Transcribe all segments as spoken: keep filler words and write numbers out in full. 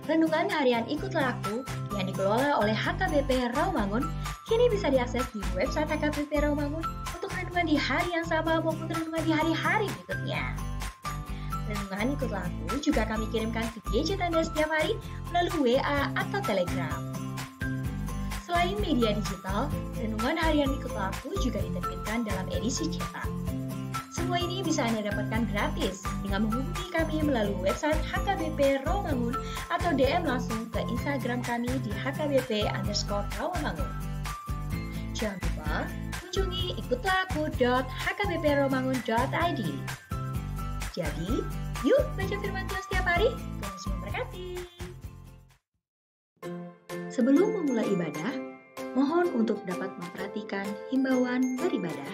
Renungan harian Ikutlah Aku yang dikelola oleh H K B P Rawamangun kini bisa diakses di website H K B P Rawamangun untuk renungan di hari yang sama maupun renungan di hari-hari berikutnya. Renungan Ikutlah Aku juga kami kirimkan ke gadget Anda setiap hari melalui W A atau Telegram. Selain media digital, renungan harian Ikutlah Aku juga diterbitkan dalam edisi cetak. Semua ini bisa Anda dapatkan gratis dengan menghubungi kami melalui website H K B P Rawamangun atau D M langsung ke Instagram kami di H K B P underscore Rawamangun. Jangan lupa kunjungi ikutlah aku dot H K B P rawamangun dot I D. Jadi, yuk baca firman Tuhan setiap hari. Tuhan Yesus memberkati. Sebelum memulai ibadah, mohon untuk dapat memperhatikan himbauan beribadah.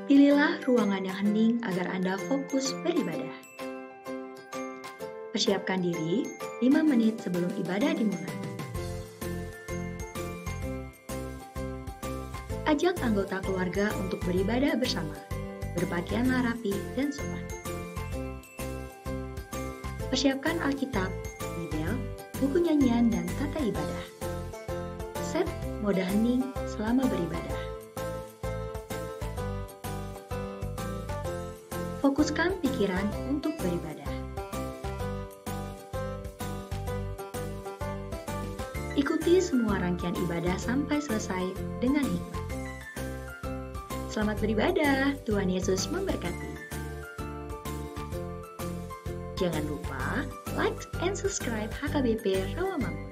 Pilihlah ruangan yang hening agar Anda fokus beribadah. Persiapkan diri lima menit sebelum ibadah dimulai. Ajak anggota keluarga untuk beribadah bersama. Berpakaianlah rapi dan sopan. Persiapkan Alkitab, Bibel, buku nyanyian, dan tata ibadah. Set mode hening selama beribadah. Fokuskan pikiran untuk beribadah. Ikuti semua rangkaian ibadah sampai selesai dengan hikmat. Selamat beribadah, Tuhan Yesus memberkati. Jangan lupa like and subscribe H K B P Rawamangun.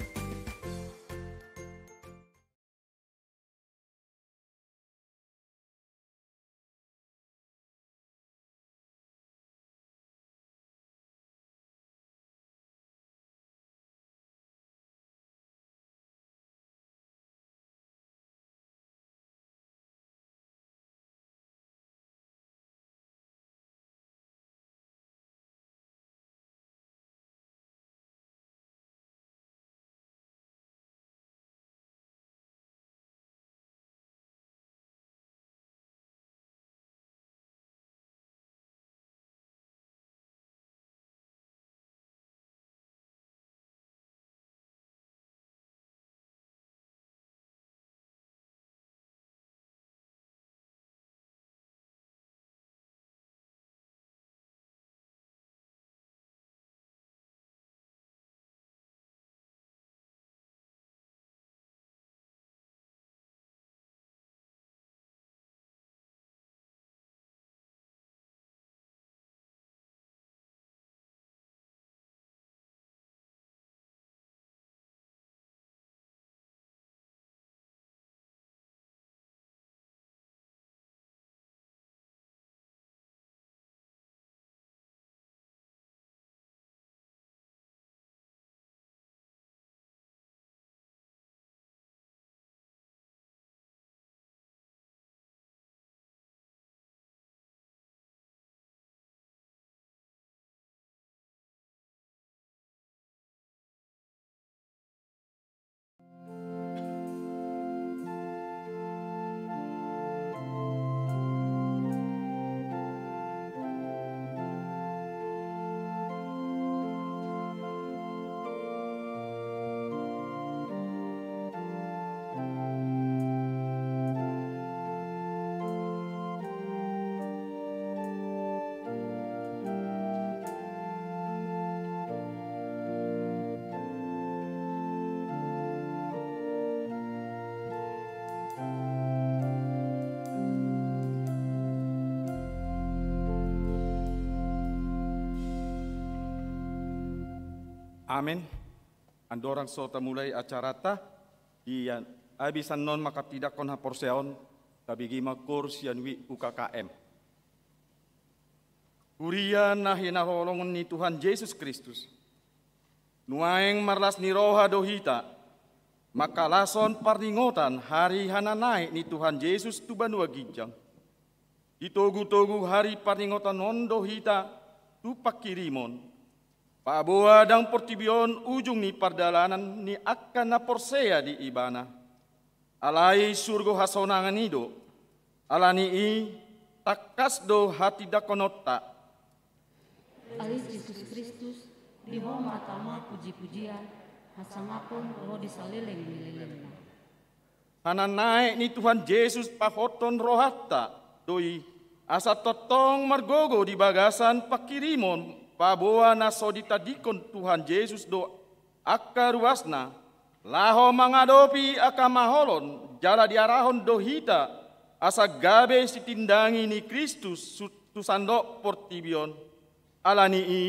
Amen. Andorang so tamulai acaranta, di an-, habis annon manghatindanghon haporseaon, tabege ma koor sian W U K K M. Huria na hinaholongan ni Tuhan Jesus Kristus. Nuaeng marlas ni roha do hita, mangkalashon parningotan hari hananaek ni Tuhan Jesus tu banua ginjang. Di togutogu hari parningotan on do hita tu panghirimon. Paboa ndang portibi on ujung ni pardalanan ni angka na porsea di Ibana. Alai surgo hasonangan i do. Ala ni i, tangkas do hatindanghononta. Ale Jesus Kristus, di Ho ma tama pujipujian, Hasangapon ro di saleleng ni lelengna. Hananaek ni Tuhan Jesus pahothon rohanta do i, asa tongtong margogo di bagasan panghirimon paboa na so ditadingkon Tuhan Jesus do angka ruasna, laho mangadopi angka maholon, jala diarahon do hita, asa gabe sitindangi ni Kristus su-, tu sandok portibi on. Ala ni i,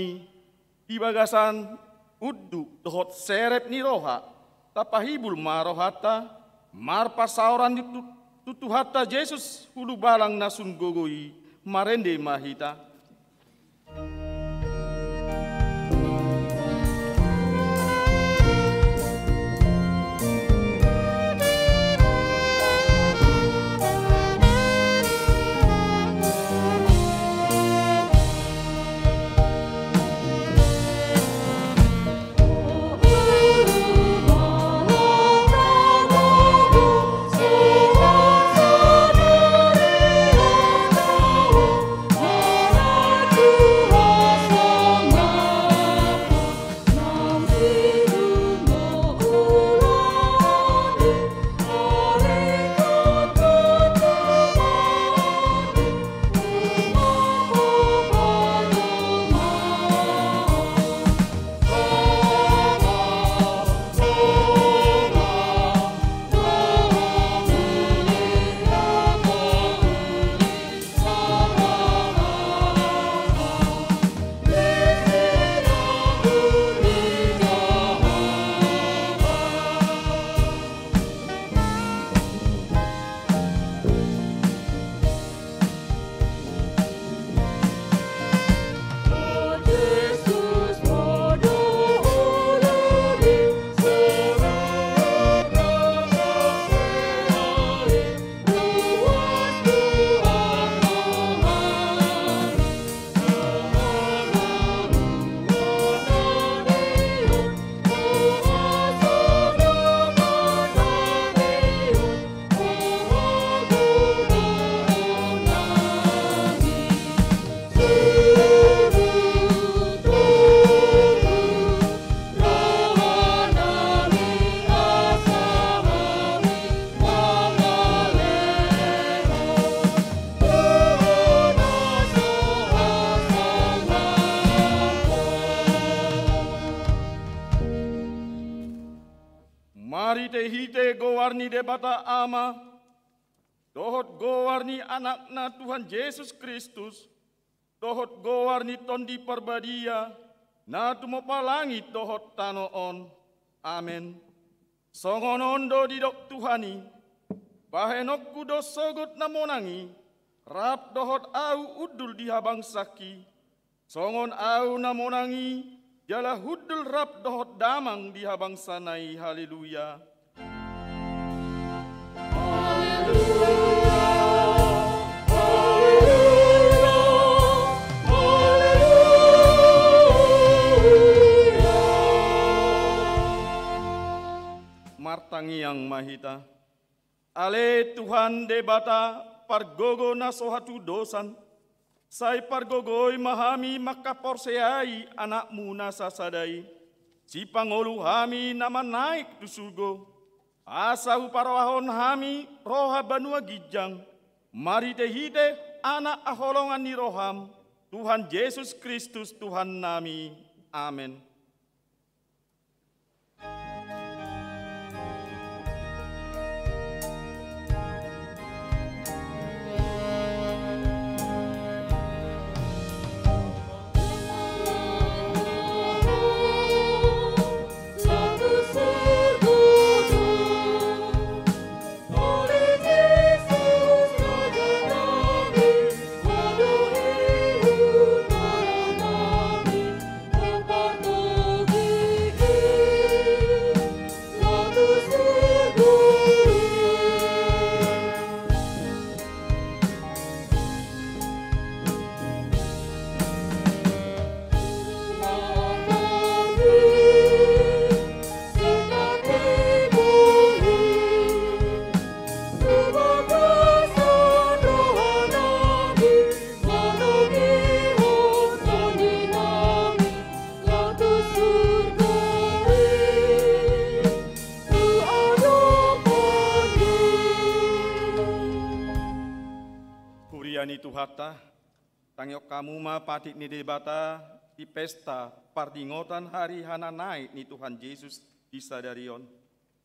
di bagasan unduk dohot serep ni roha, tapahibul ma rohanta, marpasaoran di tu-, tu Tuhanta Jesus, hulubalang na sun gogo i, marende ma hita. Marhitehite goar ni Debata Ama, dohot goar ni Anakna Tuhan Jesus Kristus, dohot goar ni Tondi Parbadia, na tumompa langit dohot tano on. Amen. Songon on do didok Tuhan i: Bahenonku do sogot na monang i, rap dohot ahu hundul di habangsangki. Songon ahu na monang i, jala hundul rap dohot damang di habangsana i. Haleluya. Martangiang ma hita. Ale Tuhan Debata, pargogo na so hatudosan, sai pargogoi ma hami mangkaporseai Anakmu na sasada i, sipangolu hami na manaek tu surgo, asa huparohahon hami roha banua ginjang, marhitehite Anak haholongan ni roham, Tuhan Jesus Kristus Tuhannami. Amen. Tuhanta, tangihon hamu ma patik ni Debata di pesta pardingotan hari hananaek ni Tuhan Jesus di sadari on.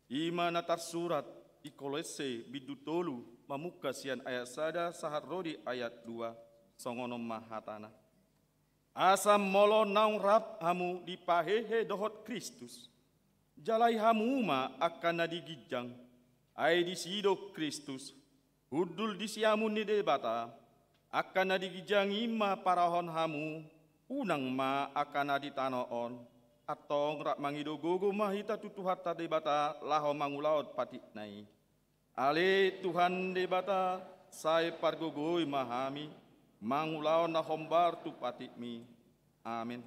I ma na tarsurat di Kolosse bindu tolu, mamungka sian ayat sada sahat ro di ayat dua, songon on ma hatana. Asa molo naung rap hamu dipahehe dohot Kristus, jalai hamu ma angka na di ginjang, ai disi do Kristus, hundul di siamun ni Debata, angka na di ginjang i ma paraothon hamu, unang ma angka na di tano on. Antong rap mangido gogo ma hita tu Tuhanta Debata laho mangulahon patikna i. Ale Tuhan Debata, sai pargogoi ma hami, mangulahon na hombar tu patikmi. Amen.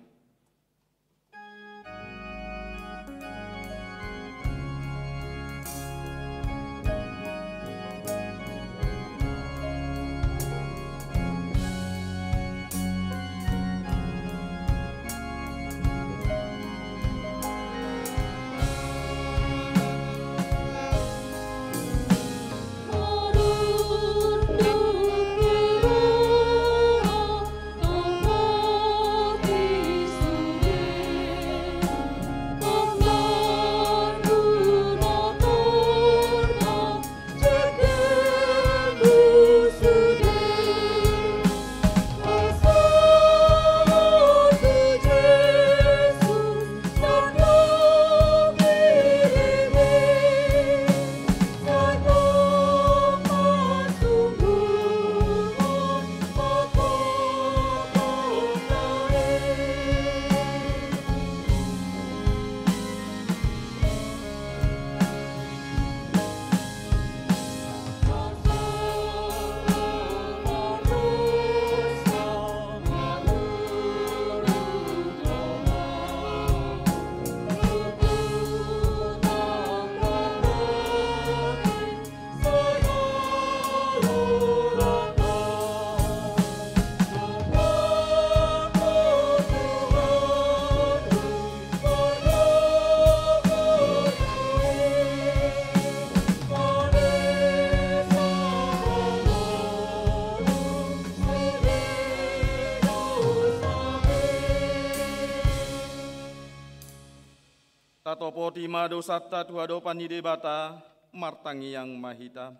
Tatopoti ma dosanta tu adopan ni Debata, martangiang ma hita.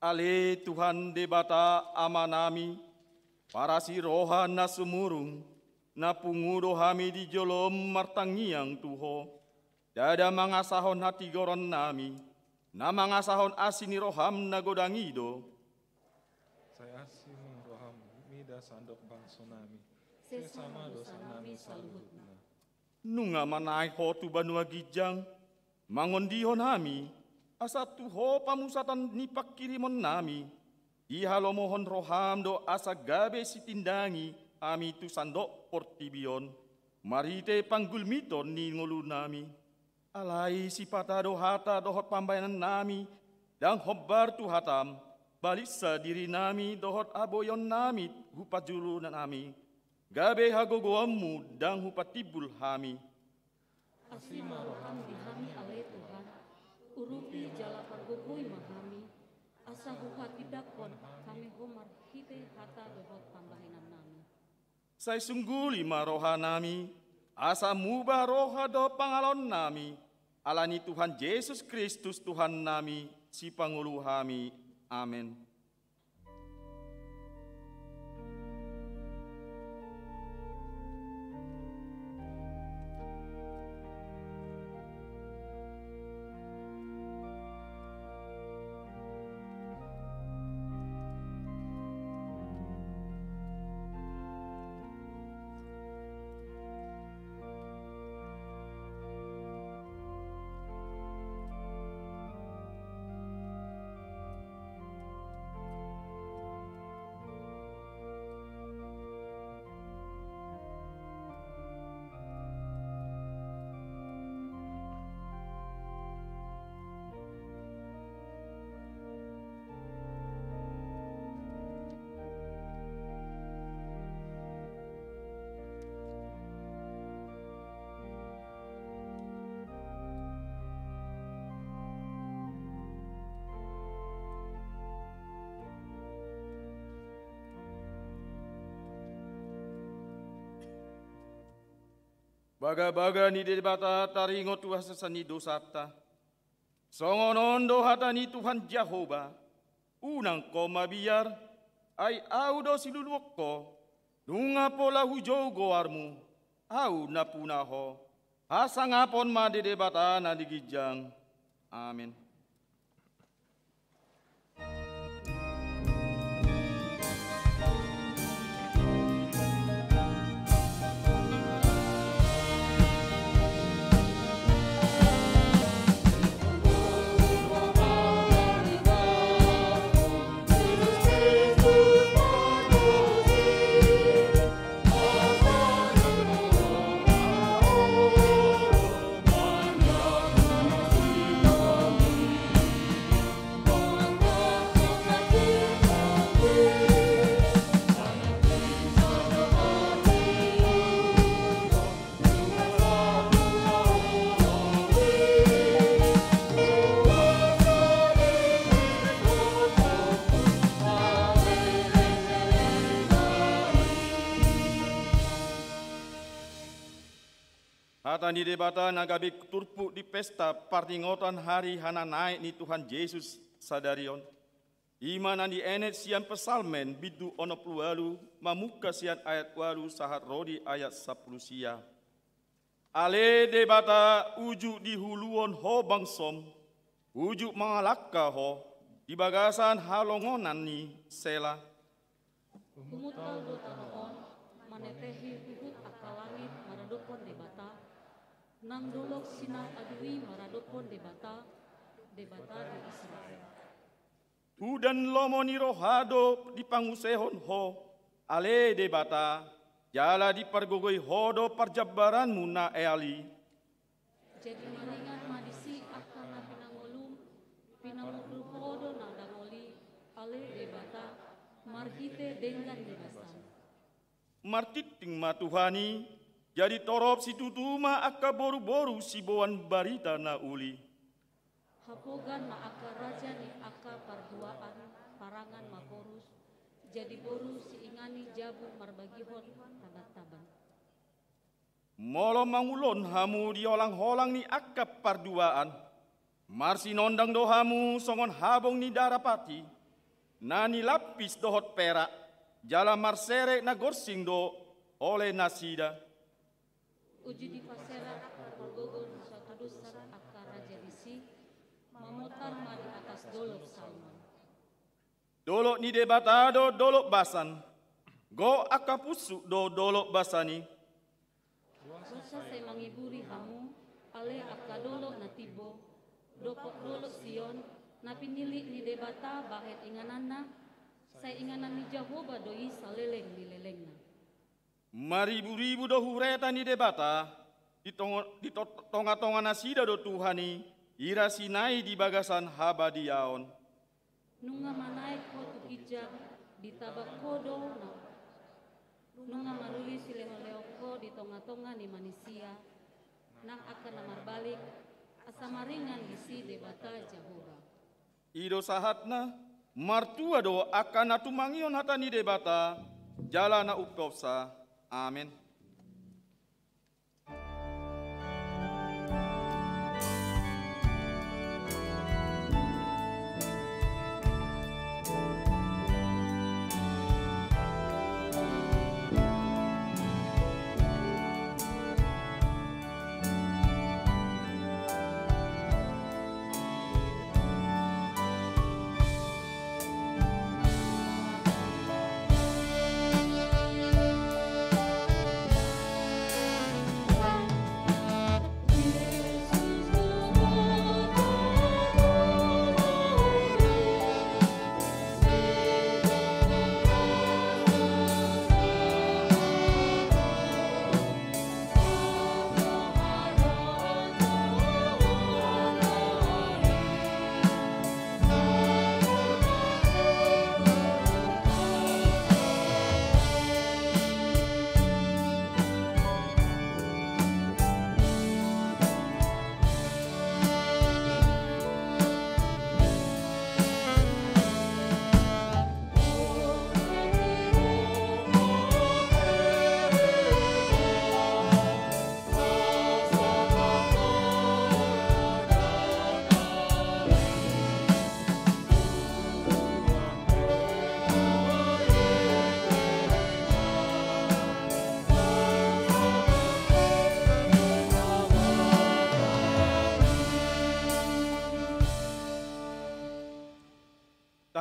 Ale Tuhan Debata Amanami, parasi roha na sumurung, na pungu do hami di jolom martangiang tu Ho. Ndada mangasahon hatigoronnami, na mangasahon asi ni roham na godang i do. Sai asi ma roham mida sandok bangsonami. Sesa ma dosanami saluhutna. Nunga manaek Ho tu banua ginjang, mangondihon hami, asa tu Ho pamusatan ni panghirimonnami. Dihalomohon roham do asa gabe sitindangi hami tu sandok portibi on, marhite panggulmiton ni ngolunami. Alai sipata do hata dohot pambahenannami, ndang hombar tu hatam, baliksa dirinami dohot haboionnami hu parjulunami, gabe hagogoonmu ndang hupatimbul hami. Asi ma roham di hami ale Tuhan, urupi jala pargogoi ma hami, asa huhatindanghon hami Ho marhite hata dohot pambahenannami. Sai sungguli ma rohanami, asa muba roha dohot pangalaonnami, ala ni Tuhan Jesus Kristus Tuhannami, Sipangolu hami. Amen. Bagabaga ni Debata taringot tu hasesaan ni dosanta. Songon on do hata ni Tuhan Jahowa: Unang ho mabiar, ai Ahu do siluluan ho. Nunga pola hujou goarmu, Ahu nampuna ho. Hasangapon ma di Debata na di ginjang. Amen. Hata ni Debata na gabe turpuk di pesta parningotan hari hananaek ni Tuhan Jesus sadari on. I ma na dienet sian Psalmen bindu onom pulu ualu, mamungka sian ayat ualu sahat ro di ayat sampulu sia. Ale Debata, uju dihuluhon ho bangsom, uju mangalangka ho di bagasan halongonan ni Sela. Humuntal do tano on, manetehi huhut angka langit maradophon Debata, nang dolok sinamot adui maradophon Debata, Debata di Israel. Udan lomo ni roha do dipanguseihon ho, ale Debata, jala dipargogoi ho do parjambaranmu na eal i. Jadi maringan ma disi angka na pinangolum, pinangolu ho do na dangol i, ale Debata, marhite denggan ni basam. Martingting ma Tuhan i, jadi torop situtu ma angka boruboru siboan barita na uli. Hapogan ma angka raja ni angka parduaan, parangan ma porus, jadi boru siingan i jabu marbagihon tabantaban. Molo mangulon hamu di holangholang ni angka parduaan, marsinondang do hamu songon habong ni darapati, na nilampis dohot perak, jala marserek na gorsing do ole nasida. Uju dipaserek pargogo na so tudosan angka raja disi, mamotar ma di atas dolok Salmon. Dolok ni Debata do dolok basan, gok angka punsuk do dolok basan i. Boasa sai mangiburi hamu, ale angka dolok na timbo, dohot dolok Sion, na pinillit ni Debata bahen ingananna? Sai inganan ni Jahowa do i saleleng ni lelengna. Mariburibu do hureta ni Debata, di tongo-, di to-, tongatonga nasida do Tuhan i, irasina i di bagasan habadiaon. Nunga manaek ho tu ginjang, ditabang ho do na. Nunga maruli silehonlehon ho di tongatonga ni manisia, nang angka na marbalik, asa maringan disi Debata Jahowa. I do sahatna, martua do angka na tumangihon hata ni Debata, jala na umpeopsa. Amen.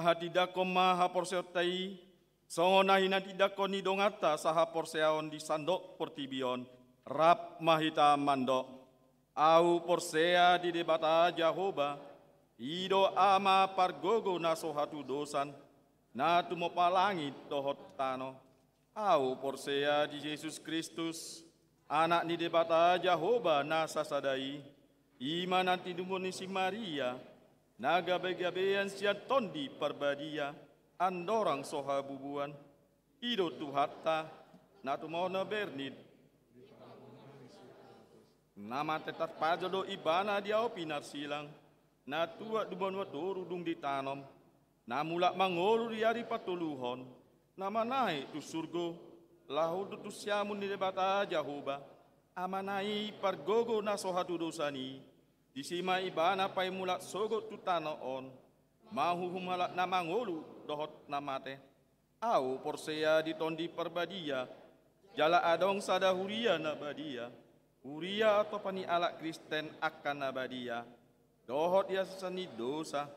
Hatindangkon ma haporseaonta i, songon na hinatindangkon ni donganta sahaporseaon di sandok portibi on. Rap ma hita mandok: Ahu porsea di Debata Jahowa, i do Ama pargogo na so hatudosan, na tumompa langit dohot tano. Ahu porsea di Jesus Kristus, Anak ni Debata Jahowa na sasada i, i ma na tinumon ni si Maria, na gabegabean sian Tondi Parbadia, andorang so habubuan. I do Tuhanta, na tumao na bernit. Na mate tarpajal do Ibana di ahu pinarsilang, na tuat di banua toru dung ditanom, na mulak mangolu di ari patoluhon, na manaek tu surgo, laho do tu siamun ni Debata Jahowa, Amana i pargogo na so hatudosan i. Disi ma Ibana paimulak sogot tu tano on, manguhum halak na mangolu dohot na mate. Ahu porsea di Tondi Parbadia, jala adong sada huria na badia, huria atopa ni halak Kristen angka na badia, dohot di hasesaan ni dosa,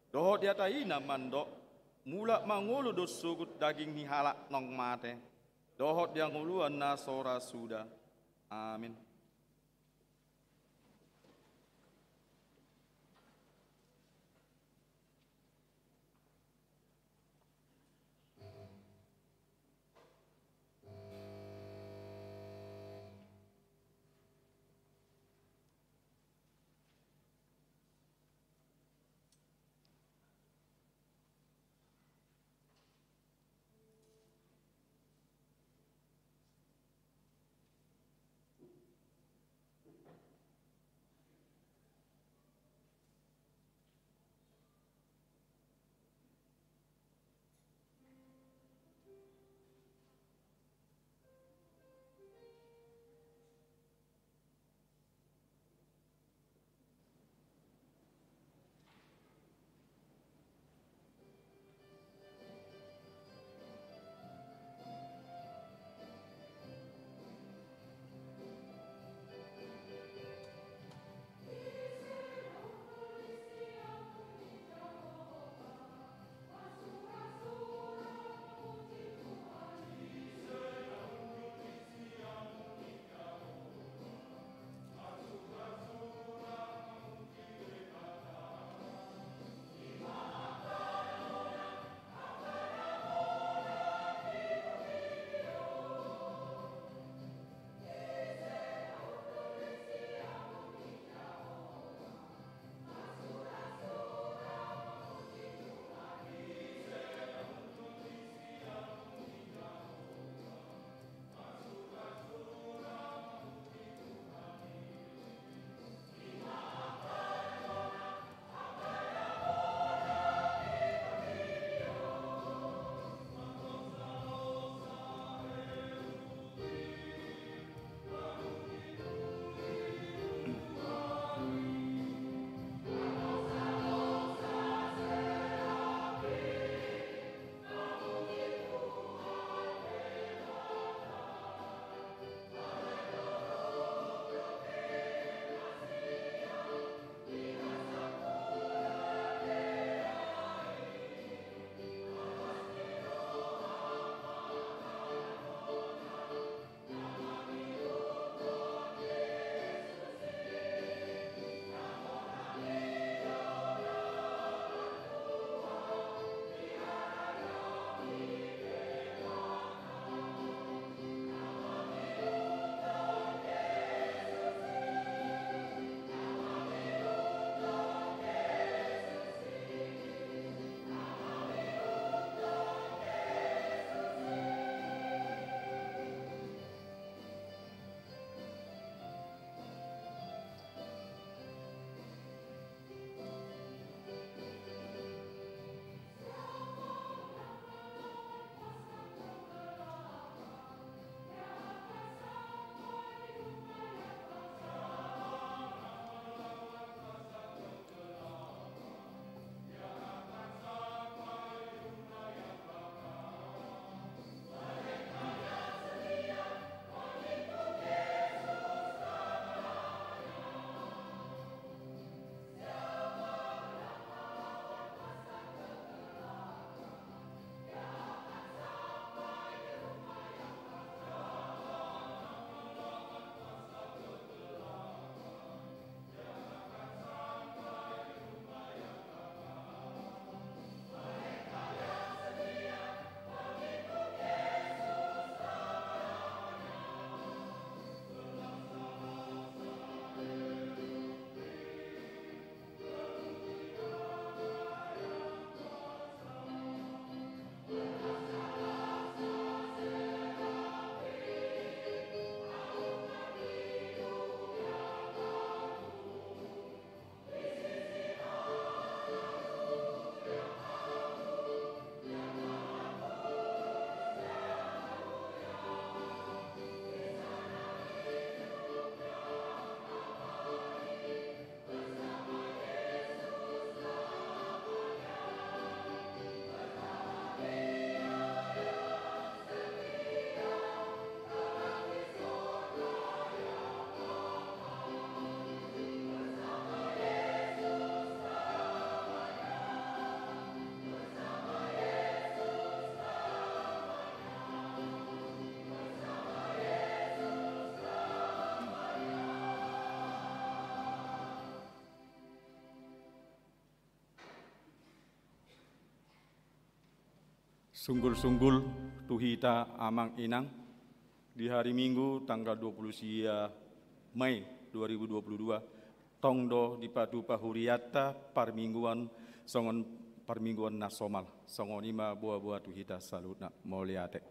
dohot di hata i na mandok: Mulak mangolu do sogot daging ni halak naung mate, dohot di hangoluan na so ra suda. Amin. Sunggul-sunggul tu hita amang inang, di hari Minggu tanggal dua puluh sia Mei dua ribu dua puluh dua, tong do dipatupa hurianta parmingguan songon parmingguan na somal. Songon i ma boa-boa tu hita saluhutna. Mauliate.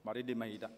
Marende ma hita.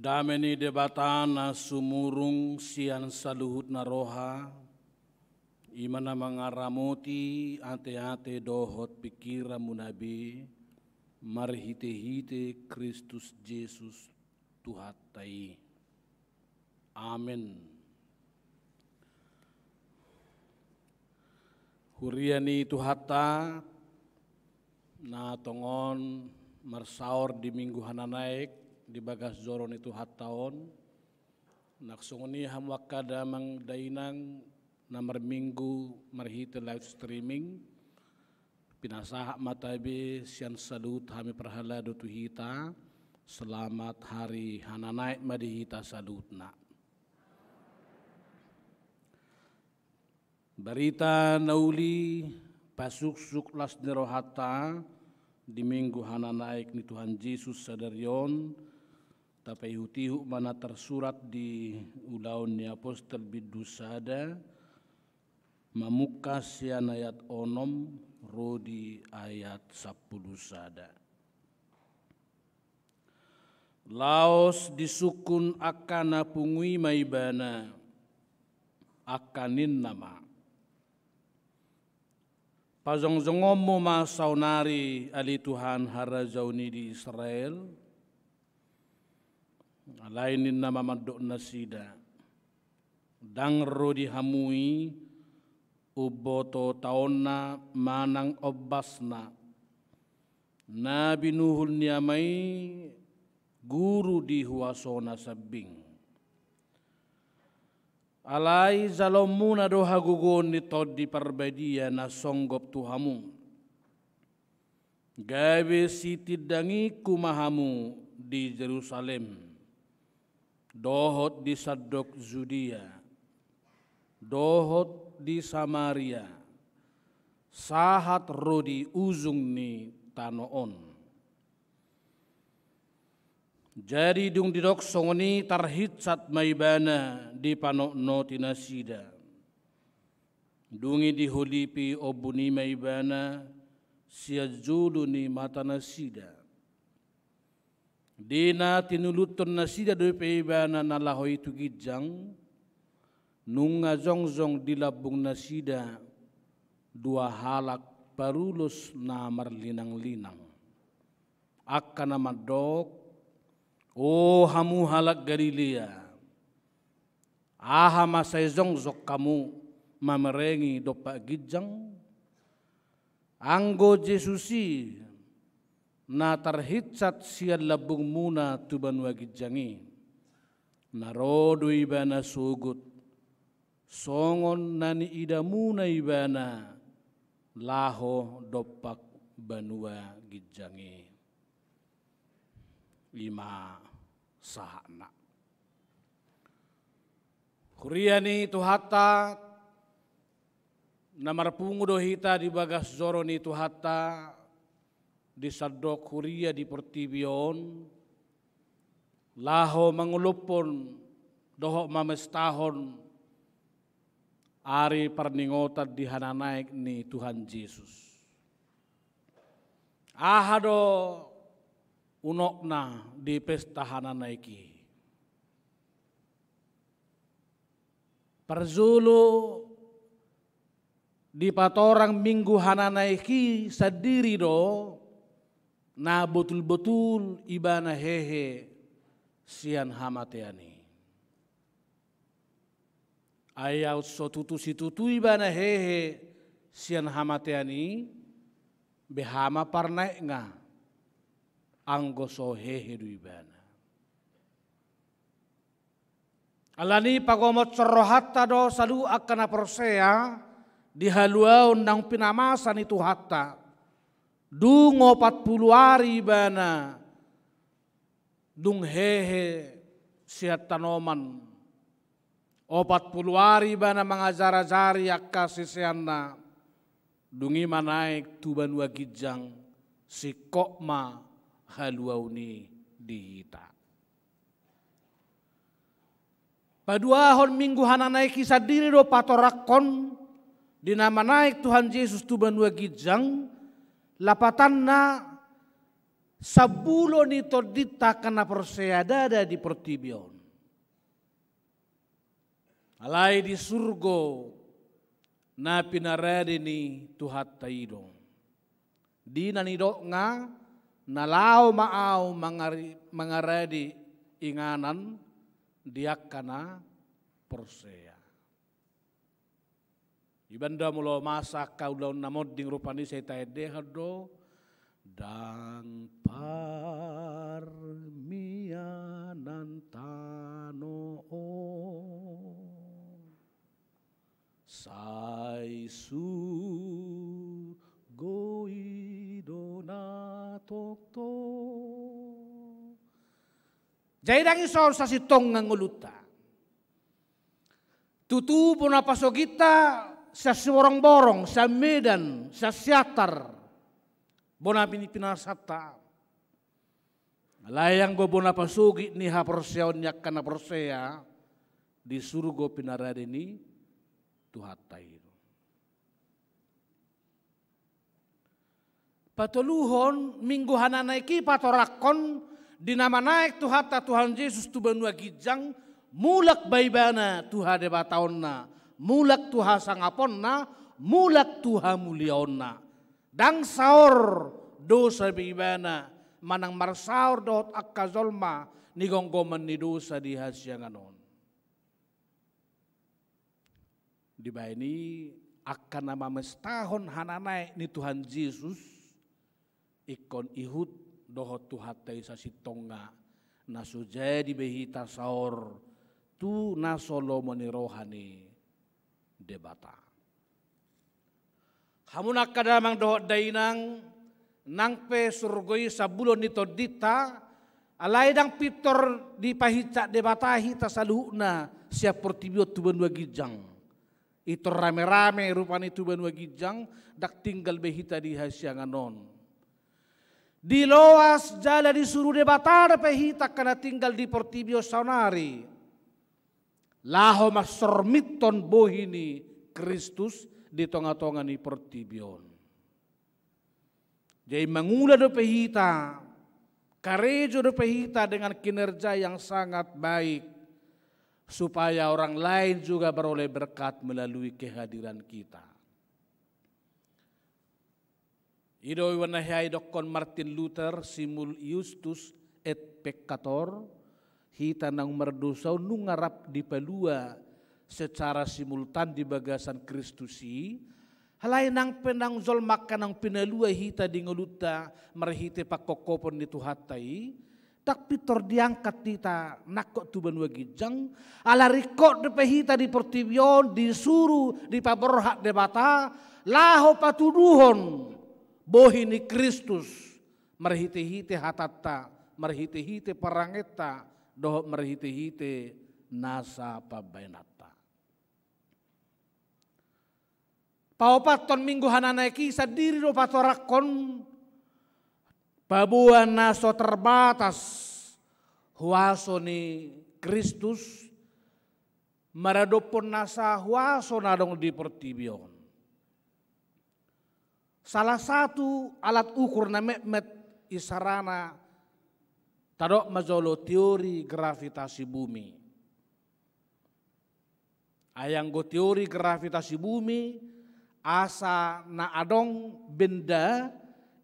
Dame ni Debata na sumurung sian saluhutna roha, i ma na mangaramoti ateate dohot pingkiranmuna be, marhitehite Kristus Jesus Tuhanta i. Amen. Huria ni Tuhanta, na tongon marsaor di Minggu Hananaek di bagas joro ni Tuhanta on, nang songon i hamu angka damang dainang na marminggu marhite live streaming, pinasahat ma tabe sian saluhut hami parhalado tu hita, selamat hari Hananaek ma di hita saluhutna. Barita na uli pasuksuk las ni rohanta di Minggu Hananaek ni Tuhan Jesus sadari on, tapaihut-ihut ma na tarsurat di Ulaon ni Apostel bindu sada, mamungka sian ayat onom ro di ayat sampulu sada. Laos disungkun angka na pungu i ma ibana, angka ninna ma: Pajongjongonmu ma saonari ale Tuhan harajaon i di Israel. Alai ninna ma mandok nasida: Ndang ro di hamu i umboto taonna manang ombasna, na binuhul ni Ama i guru di huasona sambing. Alai jaloonmuna do hagogoon ni Tondi Parbadia na songgop tu hamu, gabe sitindangingku ma hamu di Jerusalem, dohot di sandok Judea, dohot di Samaria, sahat ro di ujung ni tano on. Jadi dung didok songon i tarhinsat ma ibana dipanotnoti nasida. Dung i diholipi ombun i ma ibana sian jolo ni matanasida. Di na tinuluthon nasida dope ibana na laho i tu ginjang, nunga jongjong di lambung nasida dua halak parulos na marlinang-linang. Angka na mandok: O hamu halak Galilea, aha ma sai jongjong hamu mamerengi dompak ginjang? Anggo Jesus i na tarhinsat sian lambungmuna tu banua ginjang i. Na ro do ibana sogot, songon na niidamuna ibana laho dompak banua ginjang i. I ma sahatna. Huria ni Tuhanta, na marpungu do hita di bagas joro ni Tuhanta, di sandok huria di portibi on, laho mangolophon dohot mamestahon ari parningotan di hananaek ni Tuhan Jesus. Aha do unokna di pesta hananaek i? Parjolo dipatorang Minggu Hananaek i sandiri do na botul-botul ibana hehe sian hamatean i. Ai aut so tutu situtu ibana hehe sian hamatean i, beha ma parnaekna anggo so hehe do ibana. Alani i pagomothon rohanta do saluhut angka na porsea di haluaon naung pinamasa ni Tuhanta. Dung opat pulu ari ibana dung hehe sian tanoman. Opat pulu ari ibana mangajar-ajari angka siseanna. Dung i manaek tu banua ginjang, singkop ma haluaon i di hita. Paduahon Minggu Hananaek i sandiri do patorangkon di na manaek Tuhan Jesus tu banua ginjang, lapatanna sambulo ni tondinta angka na porsea ndada di portibi on. Alai di surgo na pinarade ni Tuhanta i do. Di na nidokna, na laho ma ahu mangari-, mangarade inganan di angka na porsea. Iban da molo masa angka ulaon na monding rupani sai taendehon do, ndang parmianan tano on. Sai surgo i do na tongtong. Jadi ndang dison sasintongna ngolunta. Tutu bona pasogitta sian Siborongborong, sian Medan, sian Siantar. Bona pini-, pinasanta. Alai anggo bona pasogit ni haporseaon ni angka na porsea, di surgo pinarade ni Tuhanta i do. Patoluhon, Minggu Hananaek i patorangkon di na manaek Tuhanta Tuhan Jesus tu banua ginjang, mulak ba ibana tu hadebataonna, mulak tu hasangaponna, mulak tu hamuliaonna. Ndang saor dosa be ibana manang marsaor dohot angka jolma ni gomgoman ni dosa di hasiangan on. Dibahen i angka na mamestahon hananaek ni Tuhan Jesus, ingkon ihut dohot Tuhanta i sasintongna, na so jadi be hita saor tu na so lomo ni roha ni Debata. Hamu angka damang dohot dainang, nang pe surgo i sambulo ni tondinta, alai ndang pintor dipahinsat Debata hita saluhutna sian portibi on tu banua ginjang. Pintor rame-rame rupani tu banua ginjang, ndang tinggal be hita di hasiangan on. Diloas jala disuru Debata dope hita angka na tinggal di portibi on saonari. Laho mansormithon bohi ni Kristus di tonga-tonga ni portibi on. Jadi mangula dope hita, karejo dope hita dengan kinerja yang sangat baik, supaya orang lain juga beroleh berkat melalui kehadiran kita. I do umbahen na hea didokkon Martin Luther, simul iustus et peccator, hita naung mardosa on nunga rap dipalua secara simultan di bagasan Kristus i, Alai nang pe naung jolma angka naung pinalua hita di ngolunta marhite pangkophopon ni Tuhanta i, ndang pintor diangkat hita nangkok tu banua ginjang, ala ringkot dope hita di portibi on disuru, dipaborhat Debata laho patuduhon bohi ni Kristus marhitehite hatanta, marhitehite parangenta, dohot marhitehite nasa pambahenanta. Paopathon Minggu Hananaek i sandiri do patorangkon paboa na so terbatas huaso ni Kristus maradophon nasa huaso na adong di portibi on. Salah satu alat ukur na metmet isarana, tadok ma jolo teori gravitasi bumi. Ai anggo teori gravitasi bumi, asa na adong benda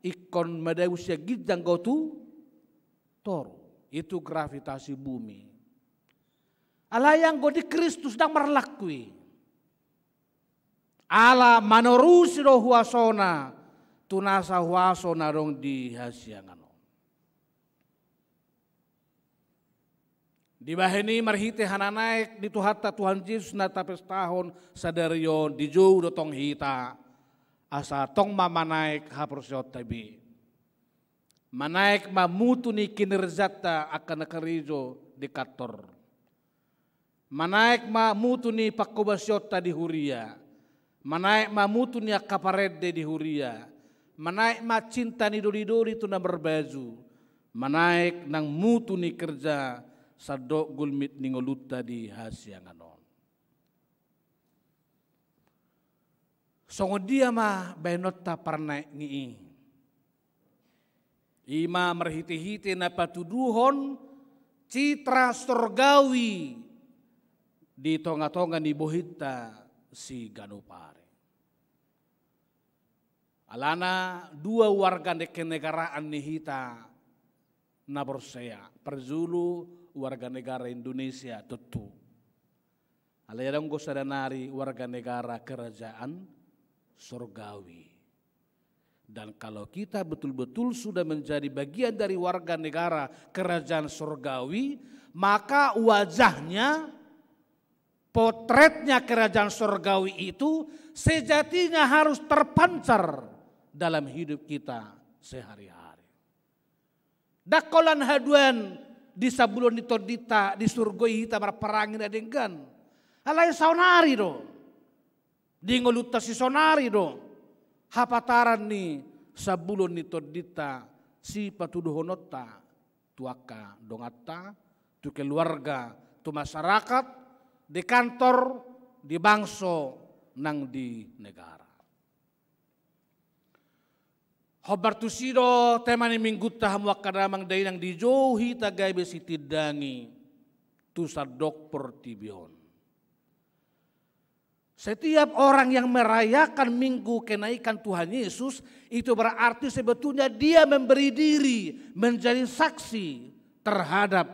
ingkon madabu sian ginjang tu toru, itu gravitasi bumi. Alai anggo di Kristus ndang marlaku i. Ala manorusi do huasona tu nasa huaso na adong di hasiangan on. Dibahen i marhite hananaek ni Tuhanta Tuhan Jesus na tapestahon sadari on, dijou do tong hita, asa tong ma manaek haporseaonta be. Manaek ma mutu ni kinerjanta angka na karejo di kantor. Manaek ma mutu ni pangkobasionta di huria. Manaek ma mutu ni angka parende di huria. Manaek ma cinta ni doli-doli tu na marbaju. Manaek nang mutu ni kerja sandok gulmit ni ngolunta di hasiangan on. Songon dia ma baenonta parnaekni i? I ma marhite-hite na patuduhon citra sorgawi di tonga-tonga ni bohinta siganup ari. Alana dua warga negaraan ni hita na porsea, parjolo warga negara Indonesia tontu. Alai adong do sada nari warga negara kerajaan sorgawi. Dan kalau kita betul-betul sudah menjadi bagian dari warga negara kerajaan sorgawi, maka wajahnya, potretnya kerajaan sorgawi itu sejatinya harus terpancar dalam hidup kita sehari-hari. Ndang holan haduan di sambulo ni tondinta di surgo i hita marparange na denggan. Alai saonari do. Di ngolunta sisaonari do hapataran ni sambulo ni tondinta sipatuduhononta tu angka donganta, tu keluarga, tu masyarakat, di kantor, di bangso, nang di negara. Hombar tusi do tema ni minggunta, hamu angka damang dainang, dijou hita gabe sitindangi tu sandok portibi on. Setiap orang yang merayakan Minggu Kenaikan Tuhan Yesus, itu berarti sebetulnya dia memberi diri menjadi saksi terhadap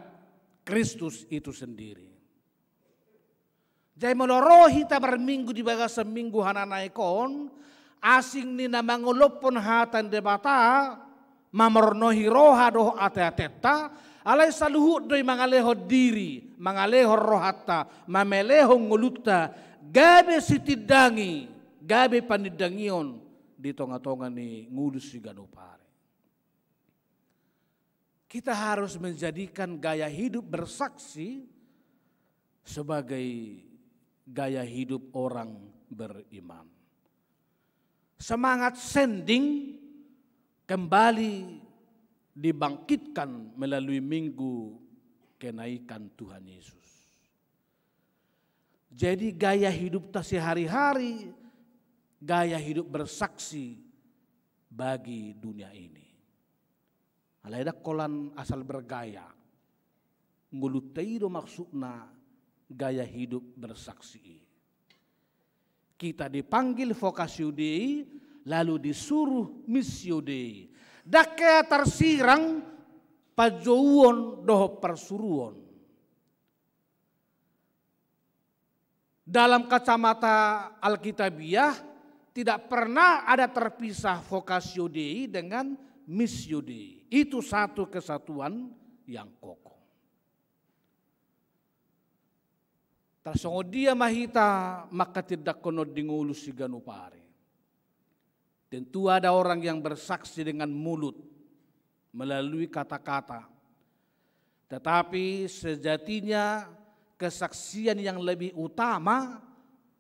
Kristus itu sendiri. Jadi molo ro hita marminggu di bagasan Minggu Hananaek on, asing ni na mangolophon hata ni Debata, mamornohi roha dohot ate-atenta, alai saluhut do i mangalehon diri, mangalehon rohanta, mamelehon ngolunta, gabe sitindangi, gabe panindangion di tonga-tonga ni ngolu siganup ari. Kita harus menjadikan gaya hidup bersaksi sebagai gaya hidup orang beriman. Semangat sending kembali dibangkitkan melalui Minggu Kenaikan Tuhan Yesus. Jadi gaya hidupta sehari-hari, gaya hidup bersaksi bagi dunia ini. Alai ndang holan asal bergaya. Ngolunta i do maksudna gaya hidup bersaksi i. Kita dipanggil vocatio Dei, lalu disuruh missio Dei. Ndang hea tarsirang panjouon dohot parsuruon. Dalam kacamata Alkitabiah, Tidak pernah ada terpisah vocatio Dei dengan missio Dei. Itu satu kesatuan yang kokoh. Tarsongon dia ma hita manghatindanghon on di ngolu siganup ari? Tentu ada orang yang bersaksi dengan mulut, melalui kata-kata. Tetapi sejatinya kesaksian yang lebih utama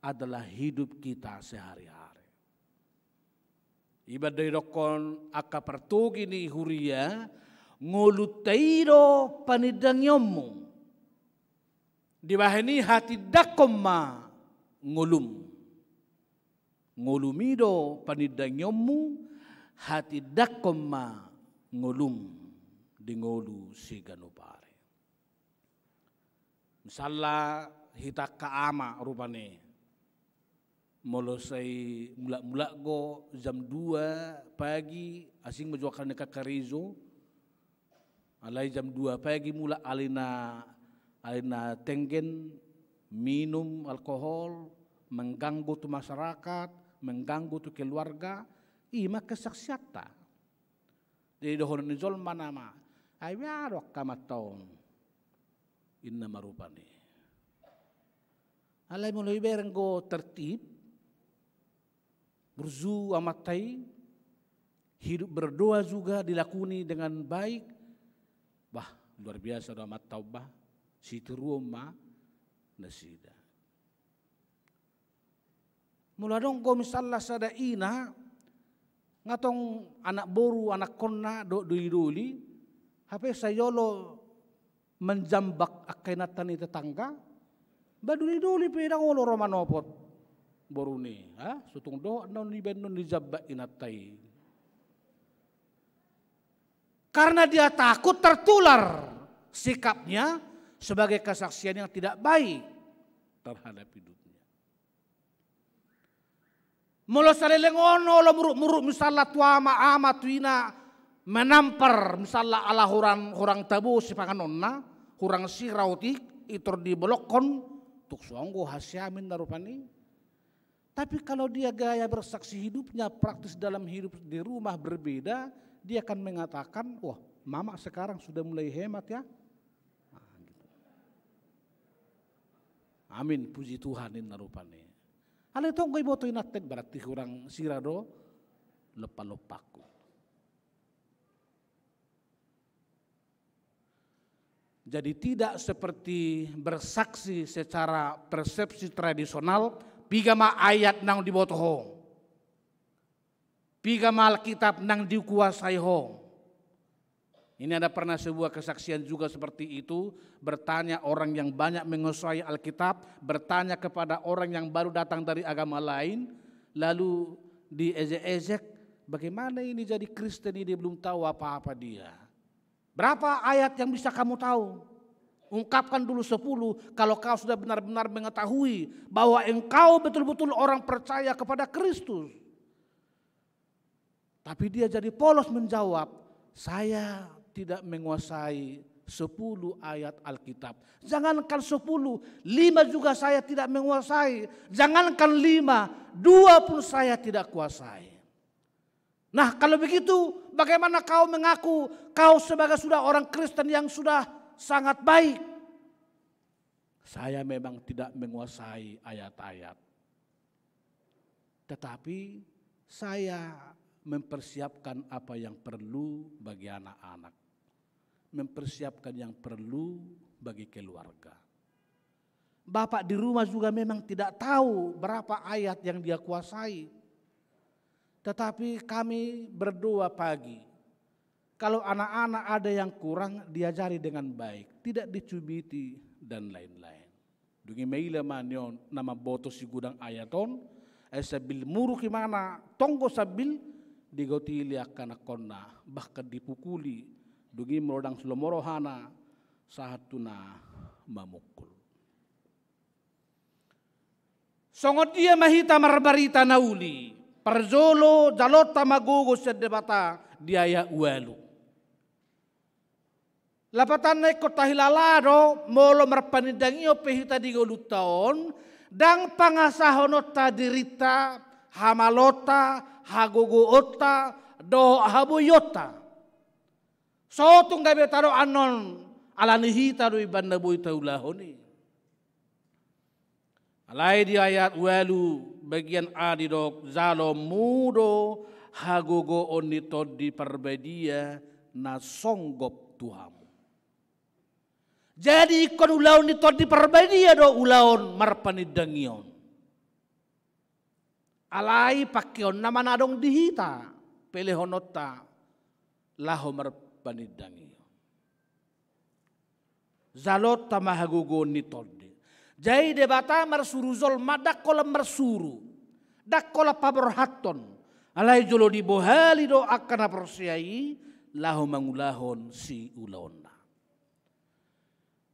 adalah hidup kita sehari-hari. Iba do didokkon angka partogi ni huria, ngolunta i do panindangionmu. Dibahen i hatindangkon ma ngolum. Ngolum i do panindangionmu, hatindangkon ma ngolum di ngolu siganup ari. Misalna hita angka ama rupani. Molo sai mulak-mulak do jam dua pagi, asing ma jo angka na karejo. Alai jam dua pagi mulak, alai na, alai na tenggen, minum alkohol, mengganggu tu masyarakat, mengganggu tu keluarga, i ma kesaksianta. Jadi dohonon ni jolma nama, ai bia do angka amanta on. Inna ma rupani. Alai molo ibereng do tertib, burju amanta i, hidup berdoa juga dilakuni dengan baik. Bah, luar biasa do amanta on bah, sitiruon ma nasida. Molo adong do misalna sada ina, nga tong anak boru, anakkonna dohot doli-doli, hape sai olo manjambak angka inanta ni tetangga, ba doli-doli pe ndang olo ro manopot boruna i, ha? Sotung dohot naung dibaen, naung dijambak inanta i. Karena dia takut tertular sikapnya sebagai kesaksian yang tidak baik terhadap hidupnya. Molo saleleng on olo muruk-muruk misalna tu ama, ama tu ina menampar misalna ala hurang, hurang tabo sipanganonna, hurang sira otik, i tor dibolokkon, tung songon do hasiamin na rupani. Tapi kalau dia gaya bersaksi hidupnya praktis dalam hidup di rumah berbeda, dia akan mengatakan, "Wah, mama sekarang sudah mulai hemat ya." Nah, gitu. Amin, puji Tuhan, inna rupani. Alai tong do iboto inanta i, berarti hurang sira do lompa-lompangku. Jadi tidak seperti bersaksi secara persepsi tradisional, piga ma ayat naung diboto ho, piga ma Alkitab naung dikuasai ho. Ini ada pernah sebuah kesaksian juga seperti itu, bertanya orang yang banyak menguasai Alkitab, bertanya kepada orang yang baru datang dari agama lain, lalu diejek-ejek, bagaimana ini jadi Kristen ini, belum tahu apa-apa dia. Berapa ayat yang bisa kamu tahu? Ungkapkan dulu sepuluh, kalau kau sudah benar-benar mengetahui bahwa engkau betul-betul orang percaya kepada Kristus. Tapi dia jadi polos menjawab, "Saya tidak menguasai sepuluh ayat Alkitab." Jangankan sepuluh, lima juga saya tidak menguasai. Jangankan lima, dua pun saya tidak kuasai. Nah, kalau begitu, bagaimana kau mengaku kau sebagai sudah orang Kristen yang sudah sangat baik? Saya memang tidak menguasai ayat-ayat. Tetapi saya mempersiapkan apa yang perlu bagi anak-anak. Mempersiapkan yang perlu bagi keluarga. Bapak di rumah juga memang tidak tahu berapa ayat yang dia kuasai. Tetapi kami berdoa pagi. Kalau anak-anak ada yang kurang, diajari dengan baik, tidak dicubiti, dan lain-lain. Dung i maila ma nion na mamboto sigudang ayat on, ai sambil muruk imana, tong do sambil digotili angka anakkonna, bahkan dipukuli, dung i molo ndang lomo rohana, sahat tu na mamungkul. Songon dia ma hita marbarita na uli, parjolo jaloonta ma gogo sian Debata di ayat ualu. Lapatanna ingkon tahilala do, molo marpanindangion pe hita di ngolunta on, ndang pangasahononta dirinta Hamaloonta, hagogoonta, dohot haboionta. So tung gabe tadok annon, ala ni hita do i bana boi taulahon i. Alai di ayat ualu bagian A didok, jaloonmu do hagogoon ni Tondi Parbadia na songgop tu hamu. Jadi ingkon ulaon ni Tondi Parbadia do ulaon marpanindangion. Alai pangkeonna ma na adong di hita, pelehononta laho marpanindangion. Jaloonta ma hagogoon ni Tondi. Jadi Debata marsuru jolma ndang holan marsuru, ndang holan paborhathon. Alai jolo dibohali do angka na porsea i laho mangulahon siulaonna.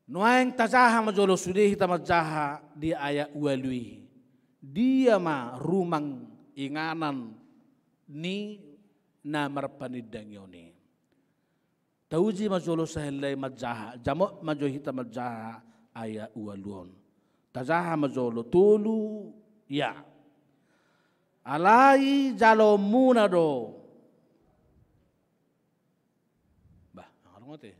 Nuaeng tajaha ma jolo sude hita manjaha di ayat ualu i. Dia ma rumang inganan ni na marpanindangion i. Tauji ma jolo sahali nai manjaha, jamot ma jo hita manjaha ayat ualu on. Tajaha ma jolo tolu, ya. Alai jaloonmuna do. Bah, angka dongote.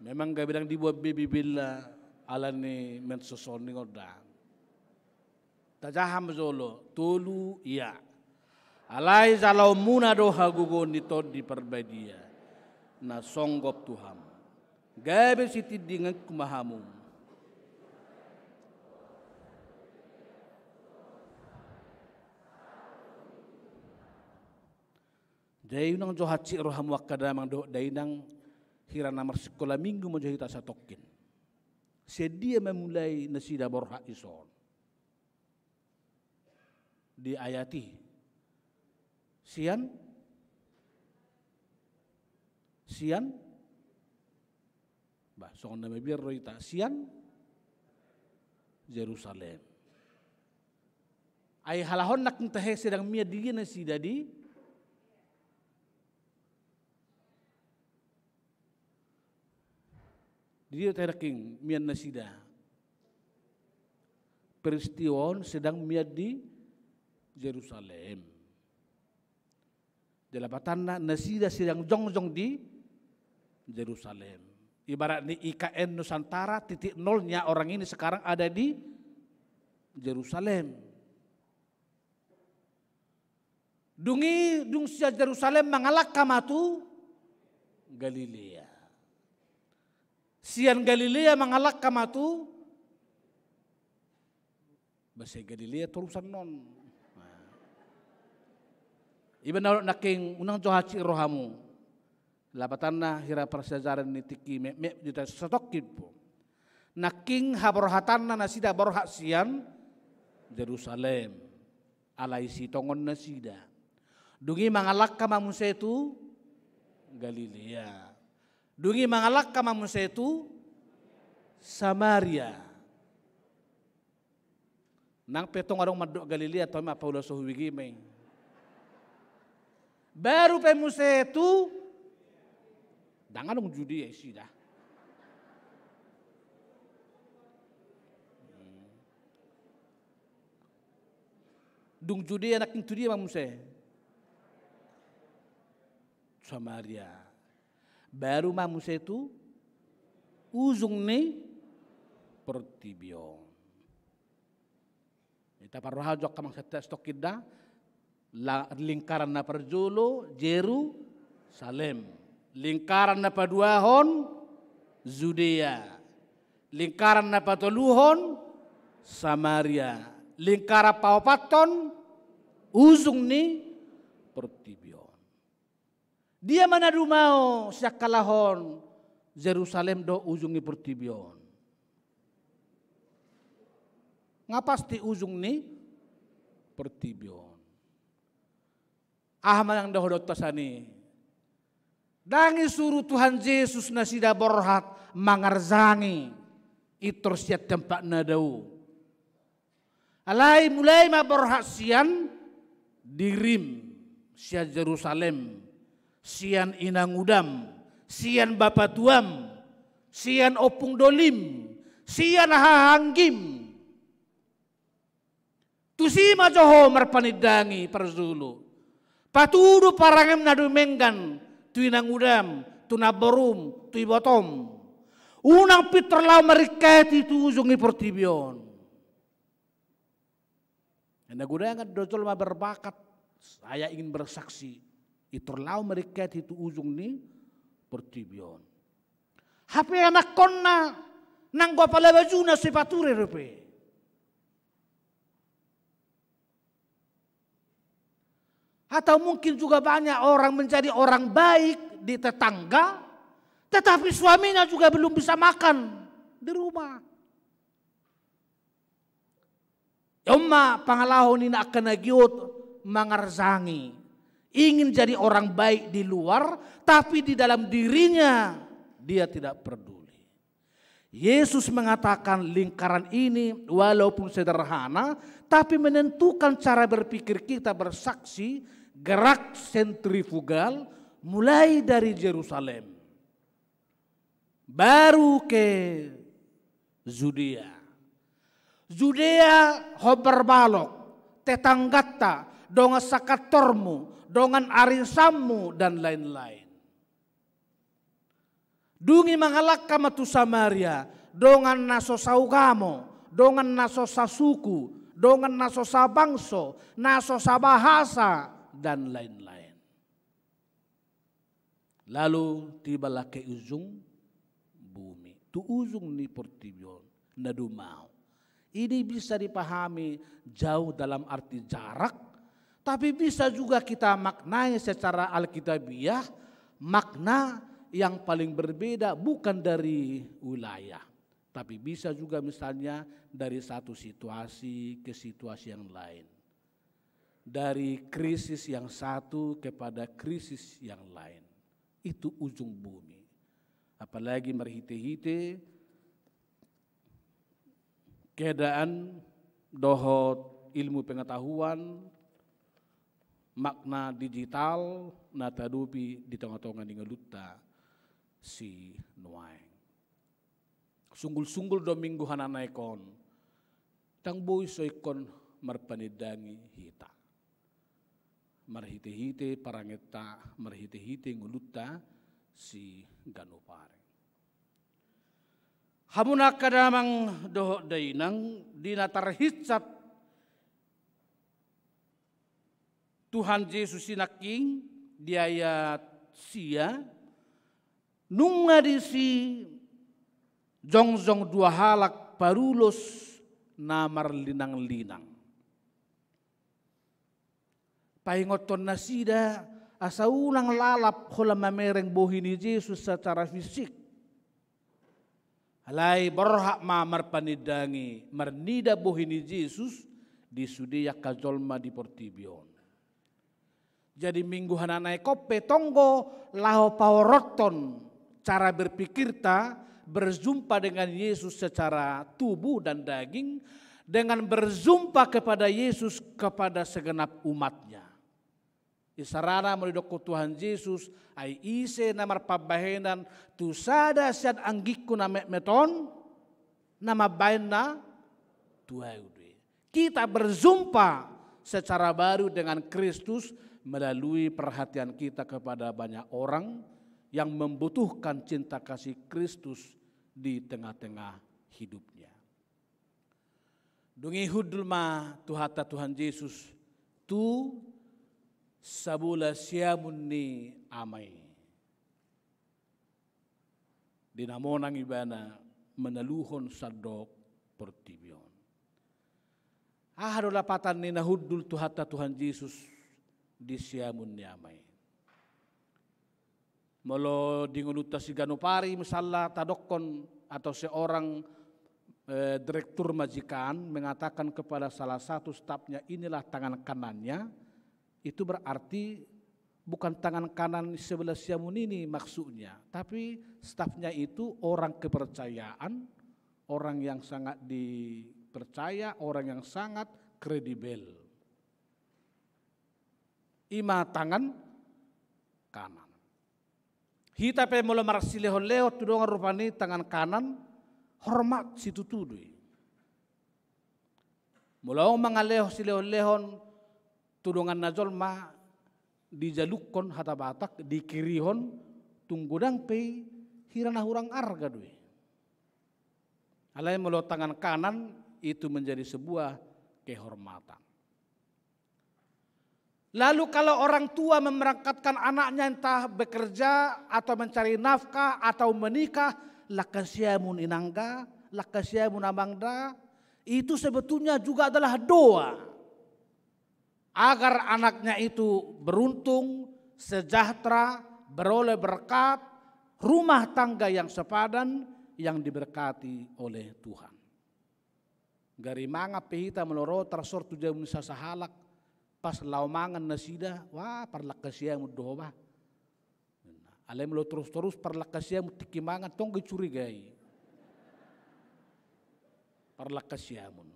Memang gabe ndang dibuat be Bibelna ala ni medsos on ningon da. Tajaha ma jolo, tolu, ya. Alai jaloonmuna do hagogoon ni Tondi Parbadia na songgop tu hamu. Gabe sitindinganku ma hamu. Jadi unang jo hansit rohamu angka damang dohot dainang, hira na marsikola minggu ma jo hita satongkin. Sian dia ma mulai nasida borhat dison. Di ayat i. Sian? Sian? Bah, songon na mabiar do hita. Sian? Jerusalem. Ai halak on nangkin tahe sedang mian di dia nasida di Di dia tahe nangkin mian nasida. Peristiwa on sedang mian di Jerusalem. Jadi lapatanna nasida sedang jongjong di Jerusalem. Ibarat ni I K N Nusantara, titik nolnya orang ini sekarang ada di Jerusalem. Dung i, dung sian Jerusalem mangalangka ma tu Galilea. Sian Galilea mangalangka ma tu, bah, sian Galilea torusan non. Nah. Iba na nangkin unang jo hansit rohamu. Lapatanna hira parsiajaran ni tingki metmet di hita satongkin pe. Nangkin haborhatanna nasida borhat sian Jerusalem. Alai sitongon nasida. Dung i mangalangka ma muse tu Galilea. Dung i mangalangka ma muse tu Samaria. Nang pe tong adong mandok Galilea, tong ma paula so hubege ma i. Baru pe muse tu, ndang adong Judea isida. Dung Judea nangkin tu dia ma muse? Samaria. Baru ma muse tu ujung ni portibi on. Hita parroha jo angka amang setta satongkin da, la-, lingkaran na parjolo Jerusalem. Lingkaran na paduahon Judea. Lingkaran na patoluhon Samaria. Lingkaran paopathon ujung ni portibi on. Dia ma na dumao sian halak on Jerusalem dohot ujung ni portibi on? Nga pasti ujung ni portibi on. Aha ma nang dohononta sian i? Ndang isuru Tuhan Jesus nasida borhat mangarjangi pintor sian tempat na dao. Alai mulai ma borhat sian dirim, sian Jerusalem, sian inangudam, sian bapatuam, sian ompung dolim, sian hahaanggim. Tusi ma jo ho marpanindangi parjolo. Patudu parange na dumenggan tu inangudam, tu namborum, tu ibotom. Unang pintor laho maringkati tu ujung ni portibi on. Na godang do jolma berbakat, saya ingin bersaksi, pintor laho maringkati tu ujung ni portibi on. Hape anakkonna nanggo pala bajuna so ipature dope. Atau mungkin juga banyak orang menjadi orang baik di tetangga, tetapi suaminya juga belum bisa makan di rumah. On ma pangalaho ni angka na giot mangarjangi. Ingin jadi orang baik di luar, tapi di dalam dirinya dia tidak peduli. Yesus mengatakan lingkaran ini walaupun sederhana, tapi menentukan cara berpikir kita bersaksi gerak sentrifugal mulai dari Jerusalem. Baru ke Judea. Judea hombar balok, tetanggata, dongan sakantormu, dongan arisanmu, dan lain-lain. Dung i mangalangka ma tu Samaria, dongan na so saugamo, dongan na so sasuku, dongan na so sabangso, na so sabahasa, dan lain-lain. Lalu tibalah ke ujung bumi, tu ujung ni portibi on, na dumao. Ini bisa dipahami jauh dalam arti jarak, tapi bisa juga kita maknai secara alkitabiah, makna yang paling berbeda bukan dari wilayah, tapi bisa juga misalnya dari satu situasi ke situasi yang lain. Dari krisis yang satu kepada krisis yang lain. Itu ujung bumi. Apalagi marhite-hite keadaan dohot ilmu pengetahuan, makna digital na tadopi di tonga-tonga ni ngolunta sinuaeng. Sunggul-sunggul do minggu hananaek on, ndang boi so ingkon marpanindangi hita. Marhite-hite parangenta, marhite-hite ngolunta siganup ari. Hamu angka damang dohot dainang, di na tarhinsat Tuhan Jesus i nangkin di ayat sia, nunga disi jongjong dua halak parulos na marlinang-linang. Paingothon nasida asa unang lalap holan mamereng bohi ni Jesus secara fisik. Alai borhat ma marpanindangi, marnida bohi ni Jesus di sude angka jolma di portibi on. Jadi minggu hananaek on pe tonggo laho paorothon cara berpikirta berjumpa dengan Yesus secara tubuh dan daging, dengan berjumpa kepada Yesus kepada segenap umatnya. Isarana molo didokkon Tuhan Jesus, ai ise na marpambahenan tu sada sian anggingku na metmet on, na mambahen na tu ahu do i. Kita berjumpa secara baru dengan Kristus melalui perhatian kita kepada banyak orang yang membutuhkan cinta kasih Kristus di tengah-tengah hidupnya. Dung i hundul ma Tuhanta Tuhan Jesus tu sabola siamun ni Ama i. Di na monang ibana manaluhon sandok portibi on. Aha do lapatan ni na hundul Tuhanta Tuhan Jesus di siamun ni Ama i? Molo di ngolunta siganup ari misalna tadokkon atau seorang, eh, direktur majikan mengatakan kepada salah satu stafnya, "Inilah tangan kanannya," itu berarti bukan tangan kanan sebelah siamun ini maksudnya, tapi stafnya itu orang kepercayaan, orang yang sangat dipercaya, orang yang sangat kredibel. I ma tangan kanan. Hita pe molo marsilehon-lehon tu dongan rupani tangan kanan, hormat situtu do i. Molo adong mangalehon silehon-lehon tu donganna jolma, dijalukkon hata Batak, dikirihon, tung godang pe i hira na hurang arga do i. Alai molo tangan kanan, itu menjadi sebuah kehormatan. Lalu kalau orang tua memberangkatkan anaknya entah bekerja atau mencari nafkah atau menikah, langka siamun inang da, langka siamun amang da, itu sebetulnya juga adalah doa. Agar anaknya itu beruntung, sejahtera, beroleh berkat, rumah tangga yang sepadan, yang diberkati oleh Tuhan. Gari mangan pe hita molo ro tarsor tu jabu ni sasahalak, pas laho mangan nasida, wah, parlangka siamun do ho bah. Alai molo torus-torus parlangka siamun tingki mangan, tong gari curigai. Parlangka siamun.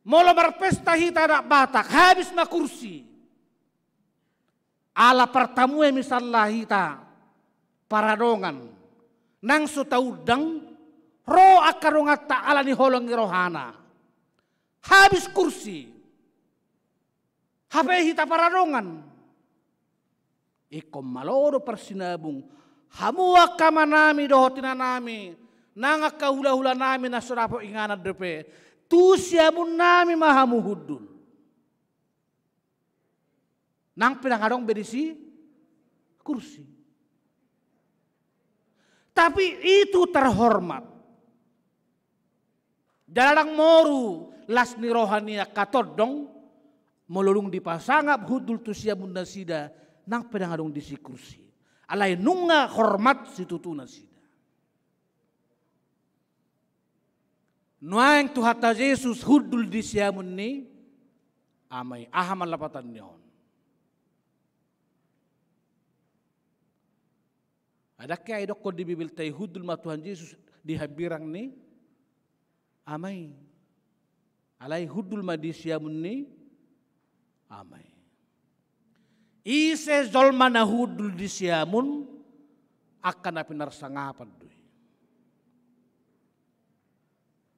Molo marpesta hita anak Batak, habis ma kursi. Ala partamue misalna hita paradongan, nang so taundang, ro angka donganta ala ni holong ni rohana. Habis kursi. Hape hita paradongan. Ingkon malo do parsinabung. Hamu angka amanami dohot inanami, nang angka hulahulanami na so dapot inganan dope. Tu siamunnami ma hamu hundul. Nang pe ndang adong be disi kursi. Tapi itu terhormat. Jala ndang moru las ni roha ni angka tondong, molo dung dipasangap hundul tu siamun nasida, nang pe ndang adong disi kursi. Alai nunga hormat situtu nasida. Nuaeng Tuhanta Jesus hundul di siamun ni Ama i, aha ma lapatan ni on? Adong ke ai dokkon di Bibelta i hundul ma Tuhan Jesus di hambirang ni Ama i. Alai hundul ma di siamun ni Ama i. Ise jolma na hundul di siamun, angka na pinarsangapan do i.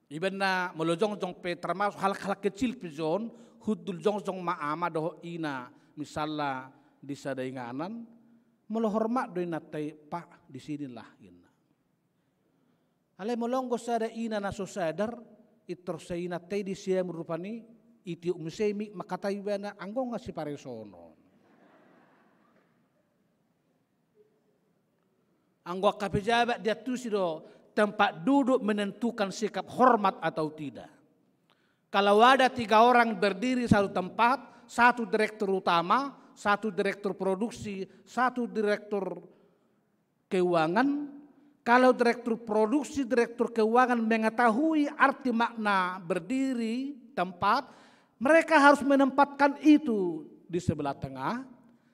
Ibaenna molo jongjong pe termasuk halak-halak kecil pe jo on, hundul jongjong ma ama dohot ina misalna di sada inganan, molo hormat do inanta i, "Pak, di sinilah," inna. Alai molo anggo sada ina na so sadar, pintor sai inanta i di siamun rupani, itiop muse mik mangkatai ibana, anggo nga siparesonon. Anggo angka pejabat diantusi do, tempat duduk menentukan sikap hormat atau tidak. Kalau ada tiga orang berdiri satu tempat, satu direktur utama, satu direktur produksi, satu direktur keuangan, kalau direktur produksi, direktur keuangan mengetahui arti makna berdiri tempat, mereka harus menempatkan itu di sebelah tengah,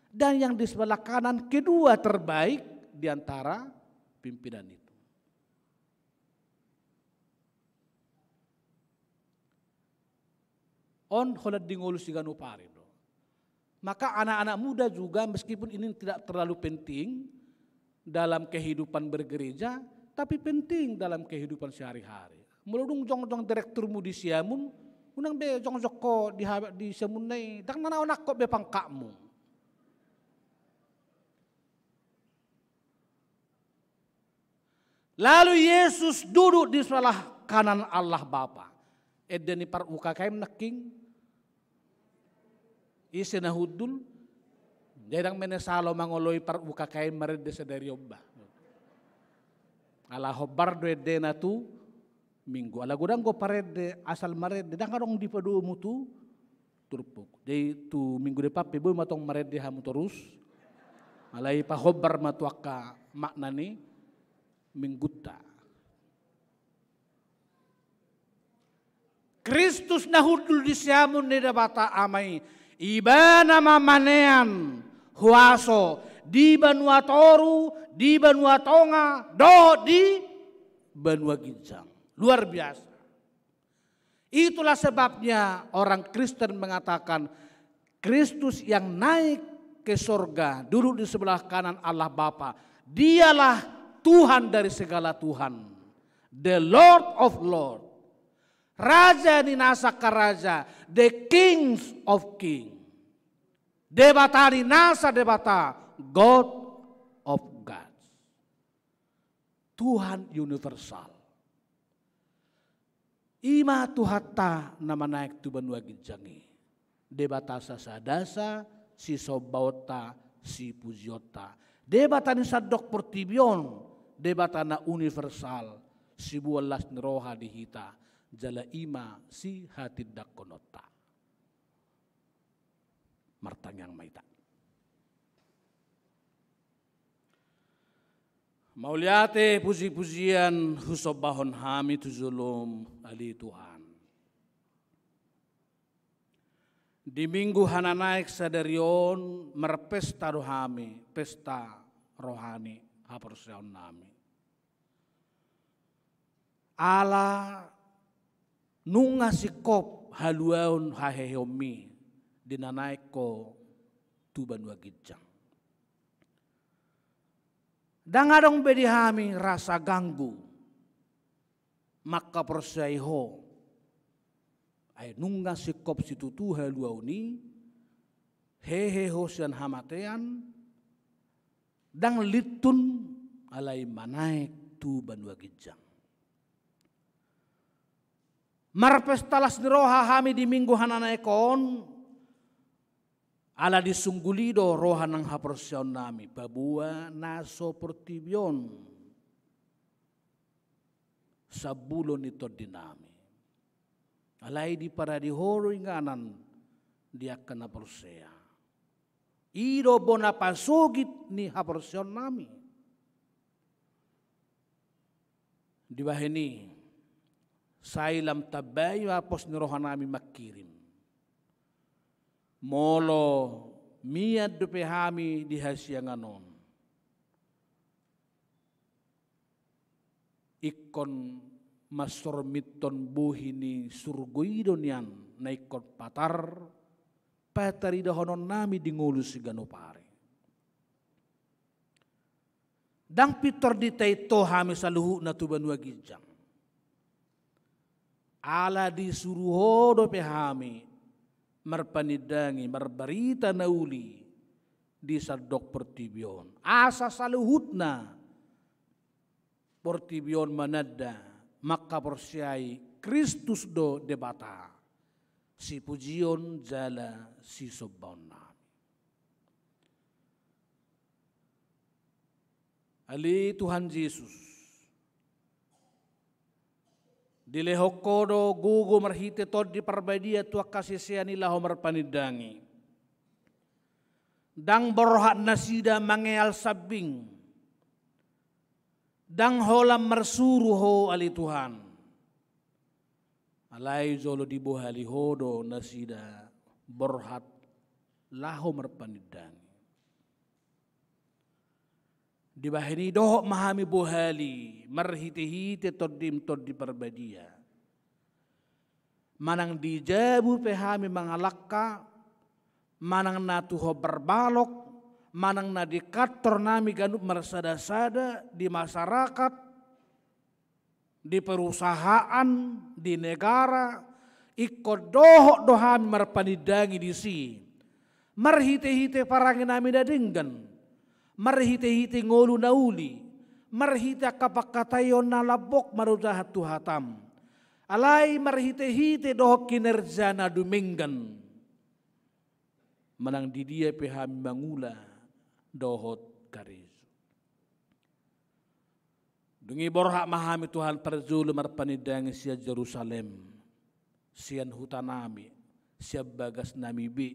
dan yang di sebelah kanan kedua terbaik di antara pimpinan itu. On holan di ngolu siganup ari do. Maka anak-anak muda juga, meskipun ini tidak terlalu penting dalam kehidupan bergereja, tapi penting dalam kehidupan sehari-hari. Molo dung jongjong direkturmu di siamun, unang be jongjong ho di ha-, di siamunna i, ndang na naonangkon be pangkatmu. Lalu Yesus duduk di sebelah kanan Allah Bapa. Ende ni par U K K M nangkin, ise na hundul? Jadi ndang mene salo mangoloi par U K K M marende sadari on bah. Ala hombar do endena tu Minggu. Ala godang do parende, asal marende, ndang adong dipadomu tu turpuk. Jadi tu minggu depan pe boi ma tong marende hamu torus. Alai pahombar ma tu angka makna ni minggunta. Kristus na hundul di siamun ni Debata Ama i, Ibana ma manean huaso di banua toru, di banua tonga, dohot di banua ginjang. Luar biasa. Itulah sebabnya orang Kristen mengatakan, Kristus yang naik ke sorga, duduk di sebelah kanan Allah Bapa, Dialah Tuhan dari segala Tuhan, the Lord of Lord. Raja ni nasa angka raja, the Kings of King. Debata ni nasa debata, God of gods. Tuhan universal. I ma Tuhanta na manaek tu banua ginjang i. Debata sasadasa, sisombaonta, sipujionta. Debata ni sandok portibi on, Debata na universal, siboan las ni roha di hita, jala i ma sihatindangkononta. Martangiang ma hita. Mauliate puji-pujian husombahon hami tu jolom, ale Tuhan. Di Minggu hananaek sadari on marpesta do hami, pesta rohani haporseaonnami. Ala nunga singkop haluaon haheheonmi di na naek Ho tu banua ginjang. Ndang adong be di hami rasa ganggu mangkaporseai Ho. Ai nunga singkop situtu haluaon i, hehe Ho sian hamatean, ndang lintun alai manaek tu banua ginjang. Marpesta las ni roha hami di Minggu hananaek on, ala disungguli do roha nang haporseaonnami, paboa na so portibi on sambulo ni tondinami. Alai diparade Ho do inganan di angka na porsea. I do bona pasogit ni haporseaonnami. Dibahen i, sai lam tambai ma pos ni rohanami mangkirim. Molo mian dope hami di hasiangan on, ingkon mansorminton bohi ni surgo i do nian na ingkon patar pataridahononnami di ngolu siganup ari. Ndang pintor ditainto hami saluhutna tu banua ginjang. Ala disuru Ho dope hami marpanindangi, marbarita na uli di sandok portibi on. Asa saluhutna portibi on mananda mangkaporseai Kristus do Debata, sipujion jala sisombaonnami. Ale Tuhan Jesus, dilehon Ho do gogo marhite Tondi Parbadia tu angka sisean i laho marpanindangi. Ndang borhat nasida mangeal sambing. Ndang holan marsuru Ho ale Tuhan. Alai jolo dibohali Ho do nasida borhat laho marpanindangi. Dibahen i dohot ma hami bohali marhite-hite Tondim Tondi Parbadia. Manang di jabu pe hami mangalangka, manang na tu hombar balok, manang na di kantornami ganup marsada-sada, di masyarakat, di perusahaan, di negara, ingkon dohot do hami marpanindangi disi. Marhite-hite parangenami na denggan, marhite-hite ngolu na uli, marhite angka pangkataion na lambok marojahan tu hatam. Alai marhite-hite dohot kinerja na dumenggan. Manang di dia pe hami mangula dohot karejo. Dung i borhat ma hami Tuhan parjolo marpanindangi sian Jerusalem, sian hutanami, sian bagasnami be,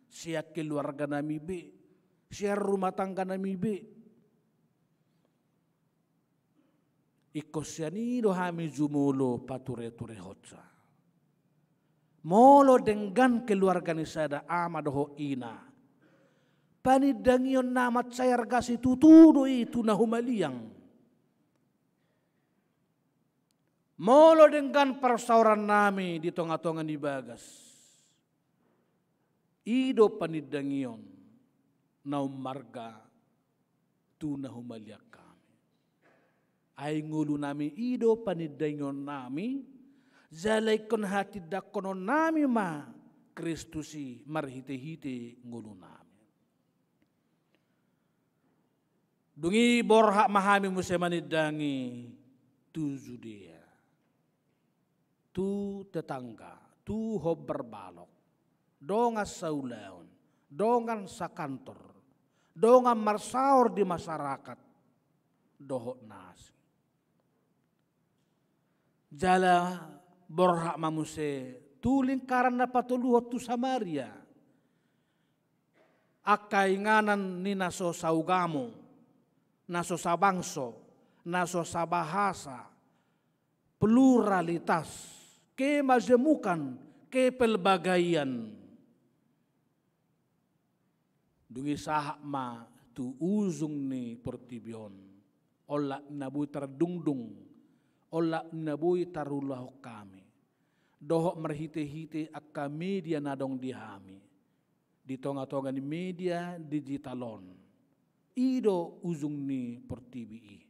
sian keluarganami be, sian rumah tangganami be. Ingkon sian i do hami jumolo pature-turehonsa. Molo denggan keluarga ni sada ama dohot ina, panindangion na mansai arga situtu do i tu na humaliang. Molo denggan parsaorannami di tonga-tonga ni bagas, i do panindangion na ummarga tu na humaliang hami. Ai ngolunami i do panindangionnami, Jala ingkon hatindangkononnami ma Kristus i marhitehite ngolunami. Dung i borhat ma hami muse manindangi tu Judea, tu tetangga, tu hombar balok, dongan saulaon, dongan sakantor, dongan marsaor di masyarakat, dohot na asing. Jala borhat ma muse tu lingkaran na patoluhon tu Samaria, angka inganan ni na so saugamo, na so sabangso, na so sabahasa, pluralitas, kemajemukan, kepelbagaian. Dung i sahat ma tu ujung ni portibi on, olat na boi tardungdung, olat na boi tarulahon hami, dohot marhitehite angka media na adong di hami, di tongatonga ni media digital on. I do ujung ni portibi i.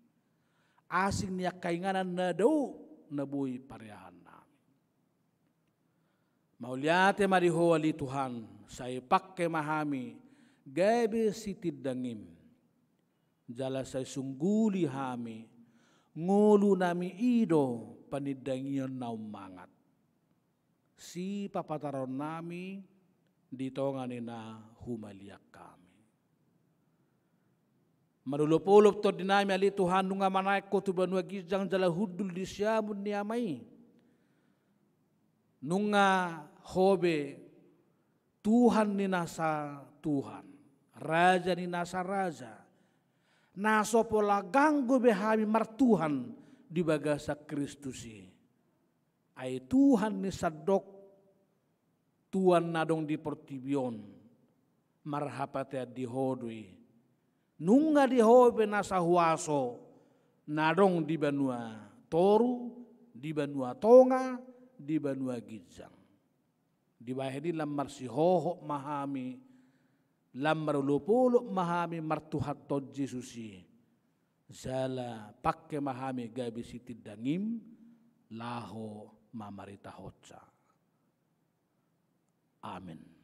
Asing ni angka inganan na dao na boi pareahan nami. Mauliate ma di Ho ale Tuhan, sai pangke ma hami gabe sitindangim. Jala sai sungguli hami, ngolunami i do panindangion na ummangat, sipapataronnami di tonga ni na humaliang hami. Marolopolop tondinami ale Tuhan, nunga manaek Ho tu banua ginjang jala hundul di siamun ni Ama i. Nunga Ho be Tuhan ni nasa Tuhan, Raja ni nasa raja, na so pola ganggu be hami martuhan di bagasan Kristus i. Ai Tuhan ni sandok tuan na adong di portibi on, marhapatean di Ho do i. Nunga di Ho be nasa huaso na adong di banua toru, di banua tonga, di banua ginjang. Dibahen i lam marsihohot ma hami, lam marolopolop ma hami martuhanhon Jesus i. Jala pangke ma hami gabe sitindangim, laho mamaritahonsa. Amen.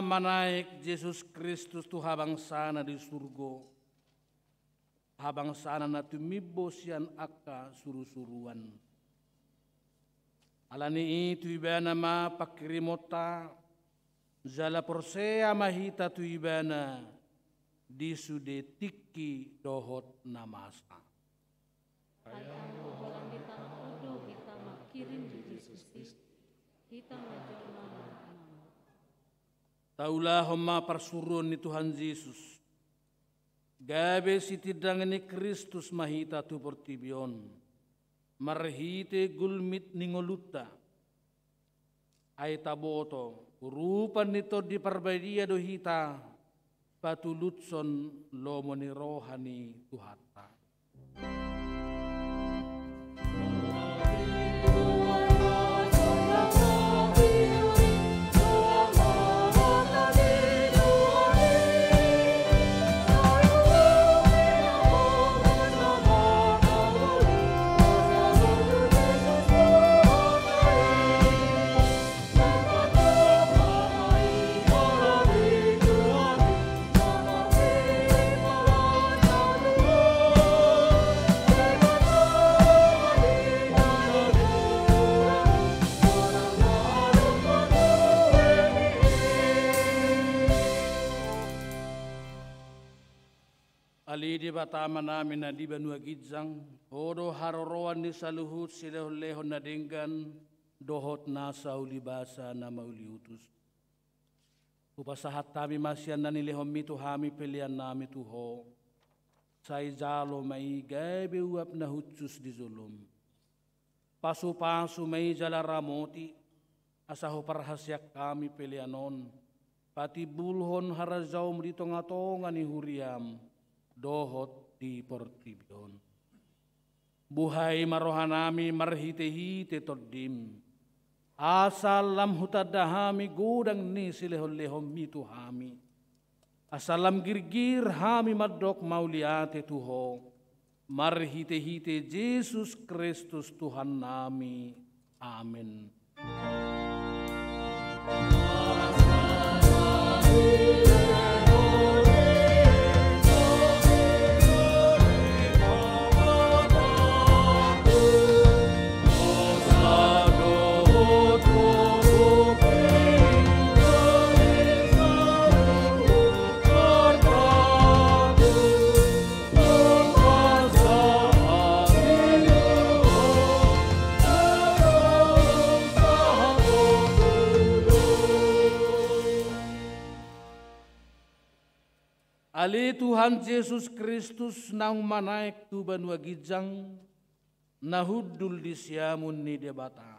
manaek Jesus Kristus tu habangsana di surgo, habangsana na tumimbo sian angka surusuruan. Ala ni i tu Ibana ma pangkirimonta, jala porsea ma hita tu Ibana di sude tingki dohot na masa. Ai anggo holan di tano on do hita mangkirim di Jesus i, hita ma jolma na mangolu. Taulahon ma parsuruon ni Tuhan Jesus, gabe sitindangan ni Kristus ma hita tu portibi on, marhite gulmit ni ngolunta. Ai taboto, urupan ni Tondi Parbadia do hita, patulushon lomo ni roha ni Tuhanta. Ale Debata Amanami na di banua ginjang, Ho do haroroan ni saluhut silehonlehon na denggan dohot nasa ulibasa na mauliutus. Hupasahat hami ma sian na nilehonmi tu hami peleannami tu Ho. Sai jalo ma i gabe uap na hushus di jolom. Pasupasu ma i jala ramoti, asa huparhaseang hami pelean on, patimbulhon harajaonmu di tongatonga ni huriam dohot di portibi on. Buhai ma rohanami marhitehite Tondim, asa lam hutanda hami godang ni silehonlehonmi tu hami. Asa lam girgir hami mandok mauliate tu Ho, marhitehite Jesus Kristus Tuhannami. Amen. Ale Tuhan Jesus Kristus naung manaek tu banua ginjang, na hundul di siamun ni Debata.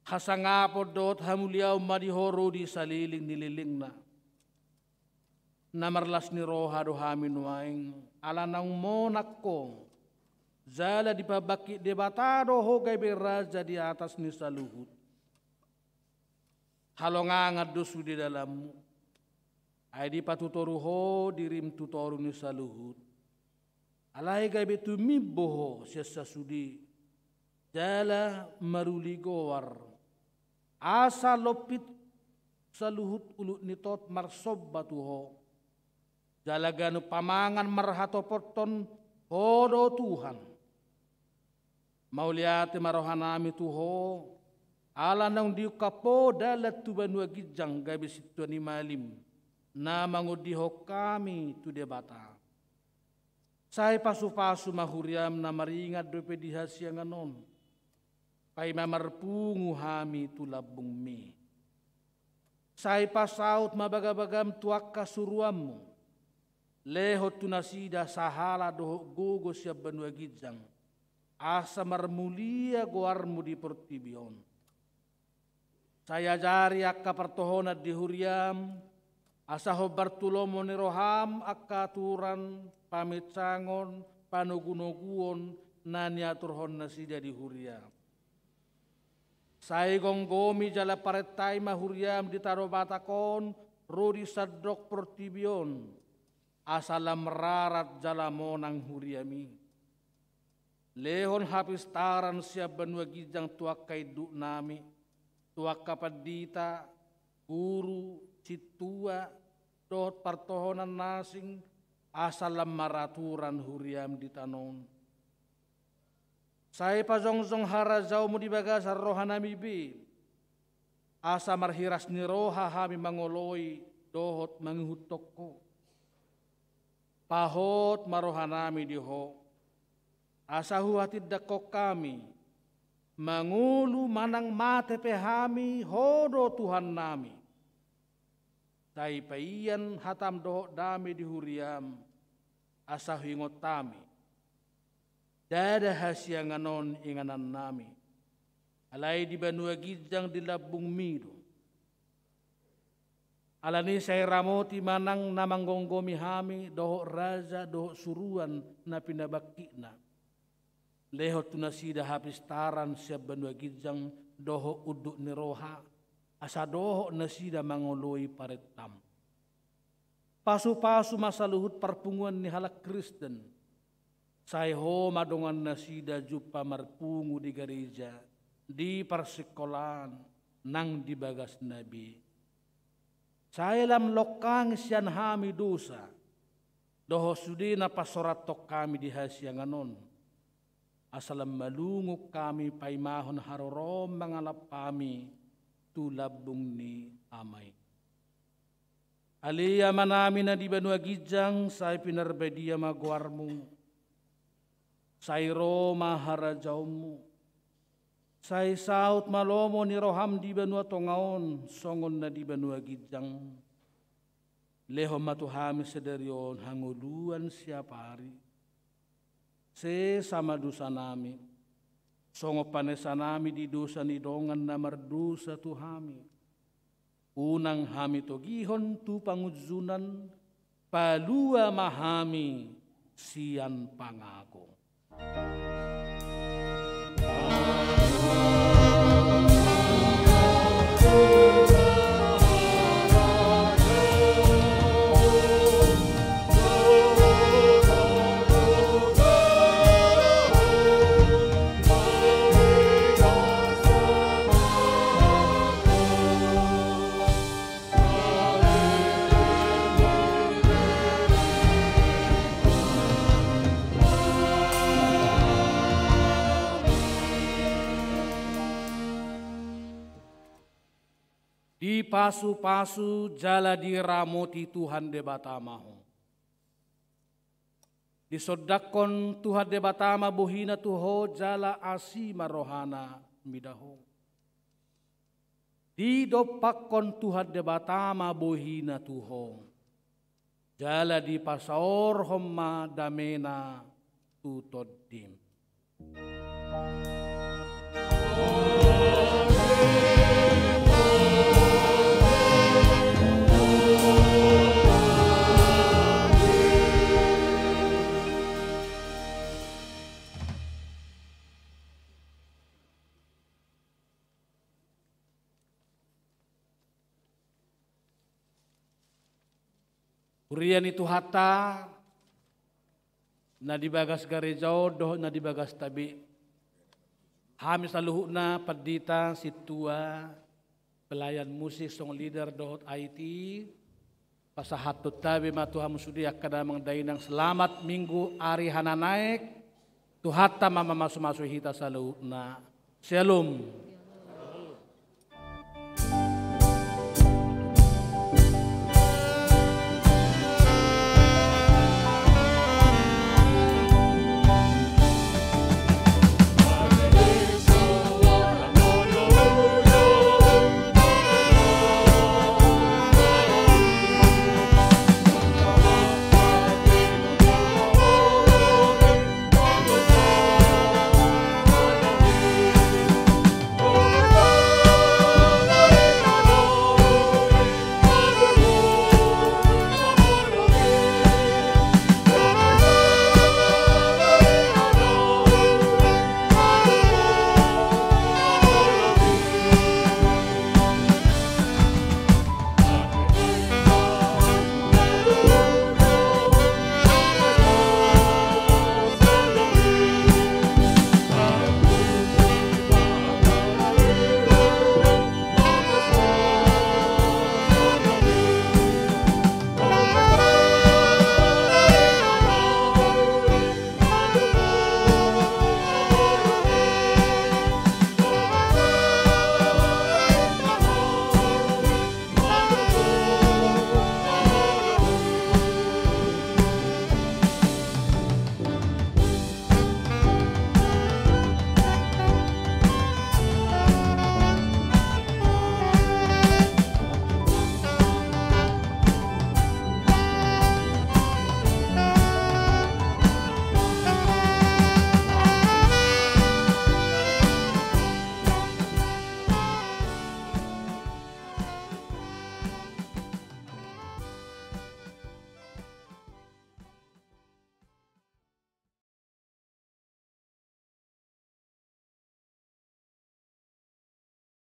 Hasangapon dohot hamuliaon ma di Ho ro di salelenglelengna. Na marlas ni roha do hami nuaeng, ala naung monang Ho, jala dipabangkit Debata do Ho gabe raja di atas ni saluhut. Halongangan do sude dalanmu, ai dipatutoru Ho dirim tu toru ni saluhut. Alai gabe tumimbo Ho sian sasude, jala maruli goar, asa lompit saluhut ulut ni tot marsomba tu Ho. Jala ganup pamangan marhatopothon Ho do Tuhan. Mauliate ma rohanami tu Ho, ala naung diungkap Ho dalan tu banua ginjang gabe sintua ni malim, na mangondihon hami tu Debata. Sai pasupasu ma huriam na maringan dope di hasiangan on. Paima marpungu hami tu lambungmi. Sai pasaut ma bagabagam tu angka suruanmu. Lehon tu nasida sahala dohot gogo sian banua ginjang, asa marmulia goarmu di portibi on. Sai ajari angka partohonan di huriam, asa hombar tu lomo ni roham angka aturan, paminsangon, panogunoguon na niaturhon nasida di huriam. Sai gomgomi jala parentai ma huriam di tano Batak on ro di sandok portibi on, asa lam rarat jala monang huriam i. Lehon hapistaran sian banua ginjang tu angka induknami, tu angka pandita, guru, sintua, dohot partohonan na asing, asa lam maraturan huriam di tano on. Sai pajongjong harajaonmu di bagasan rohanami be, asa marhiras ni roha hami mangoloi dohot mangihuthon Ho. Pahot ma rohanami di Ho, asa huhatindangkon hami, mangolu manang mate pe hami, Ho do Tuhannami. Sai paian hatam dohot dame di huriam, asa huingot hami. Ndada hasiangan on inganannami. Alai di banua ginjang di lambungmi do. Alani i sai ramoti manang na manggomgomi hami dohot raja dohot suruan na pinabangkitna. Lehon tu nasida hapistaran sian banua ginjang dohot unduk ni roha, asa dohot nasida mangoloi parentam. Pasupasu ma saluhut parpunguan ni halak Kristen. Sai Ho ma dongan nasida jumpa marpungu di gareja, di parsingkolaan, nang di bagasna be. Sai lam longkangi sian hami dosa dohot sude na pansorathon hami di hasiangan on, asa lam malungun hami paimahon haroroM mangalap hami tu lambung ni Ama i. Ale Amanami na di banua ginjang, sai pinarbadia ma goarMu. Sai ro ma harajaonMu. Sai saut ma lomo ni rohaM di banua tonga on songon na di banua ginjang. Lehon ma tu hami sadari on hangoluan siapari. Sesa ma dosanami, songon panesanami di dosa ni dongan na mardosa tu hami. Unang hami togihon tu pangunjunan, palua ma hami sian pangago. Dipasupasu jala diramoti Tuhan Debata ma ho. Disondangkon Tuhan Debata ma bohiNa tu ho jala asi ma rohaNa mida ho. Didompakkon Tuhan Debata ma bohiNa tu ho, jala dipasaorhon ma dameNa tu tondim. Huria ni Tuhanta, na di bagas gareja on dohot na di bagasta be. Hami saluhutna, pandita, sintua, pelayan musik, song leader dohot I T, pasahathon tabe ma tu hamu sude angka damang dainang, selamat Minggu ari Hananaek. Tuhanta ma mamasumasu hita saluhutna. Syalom.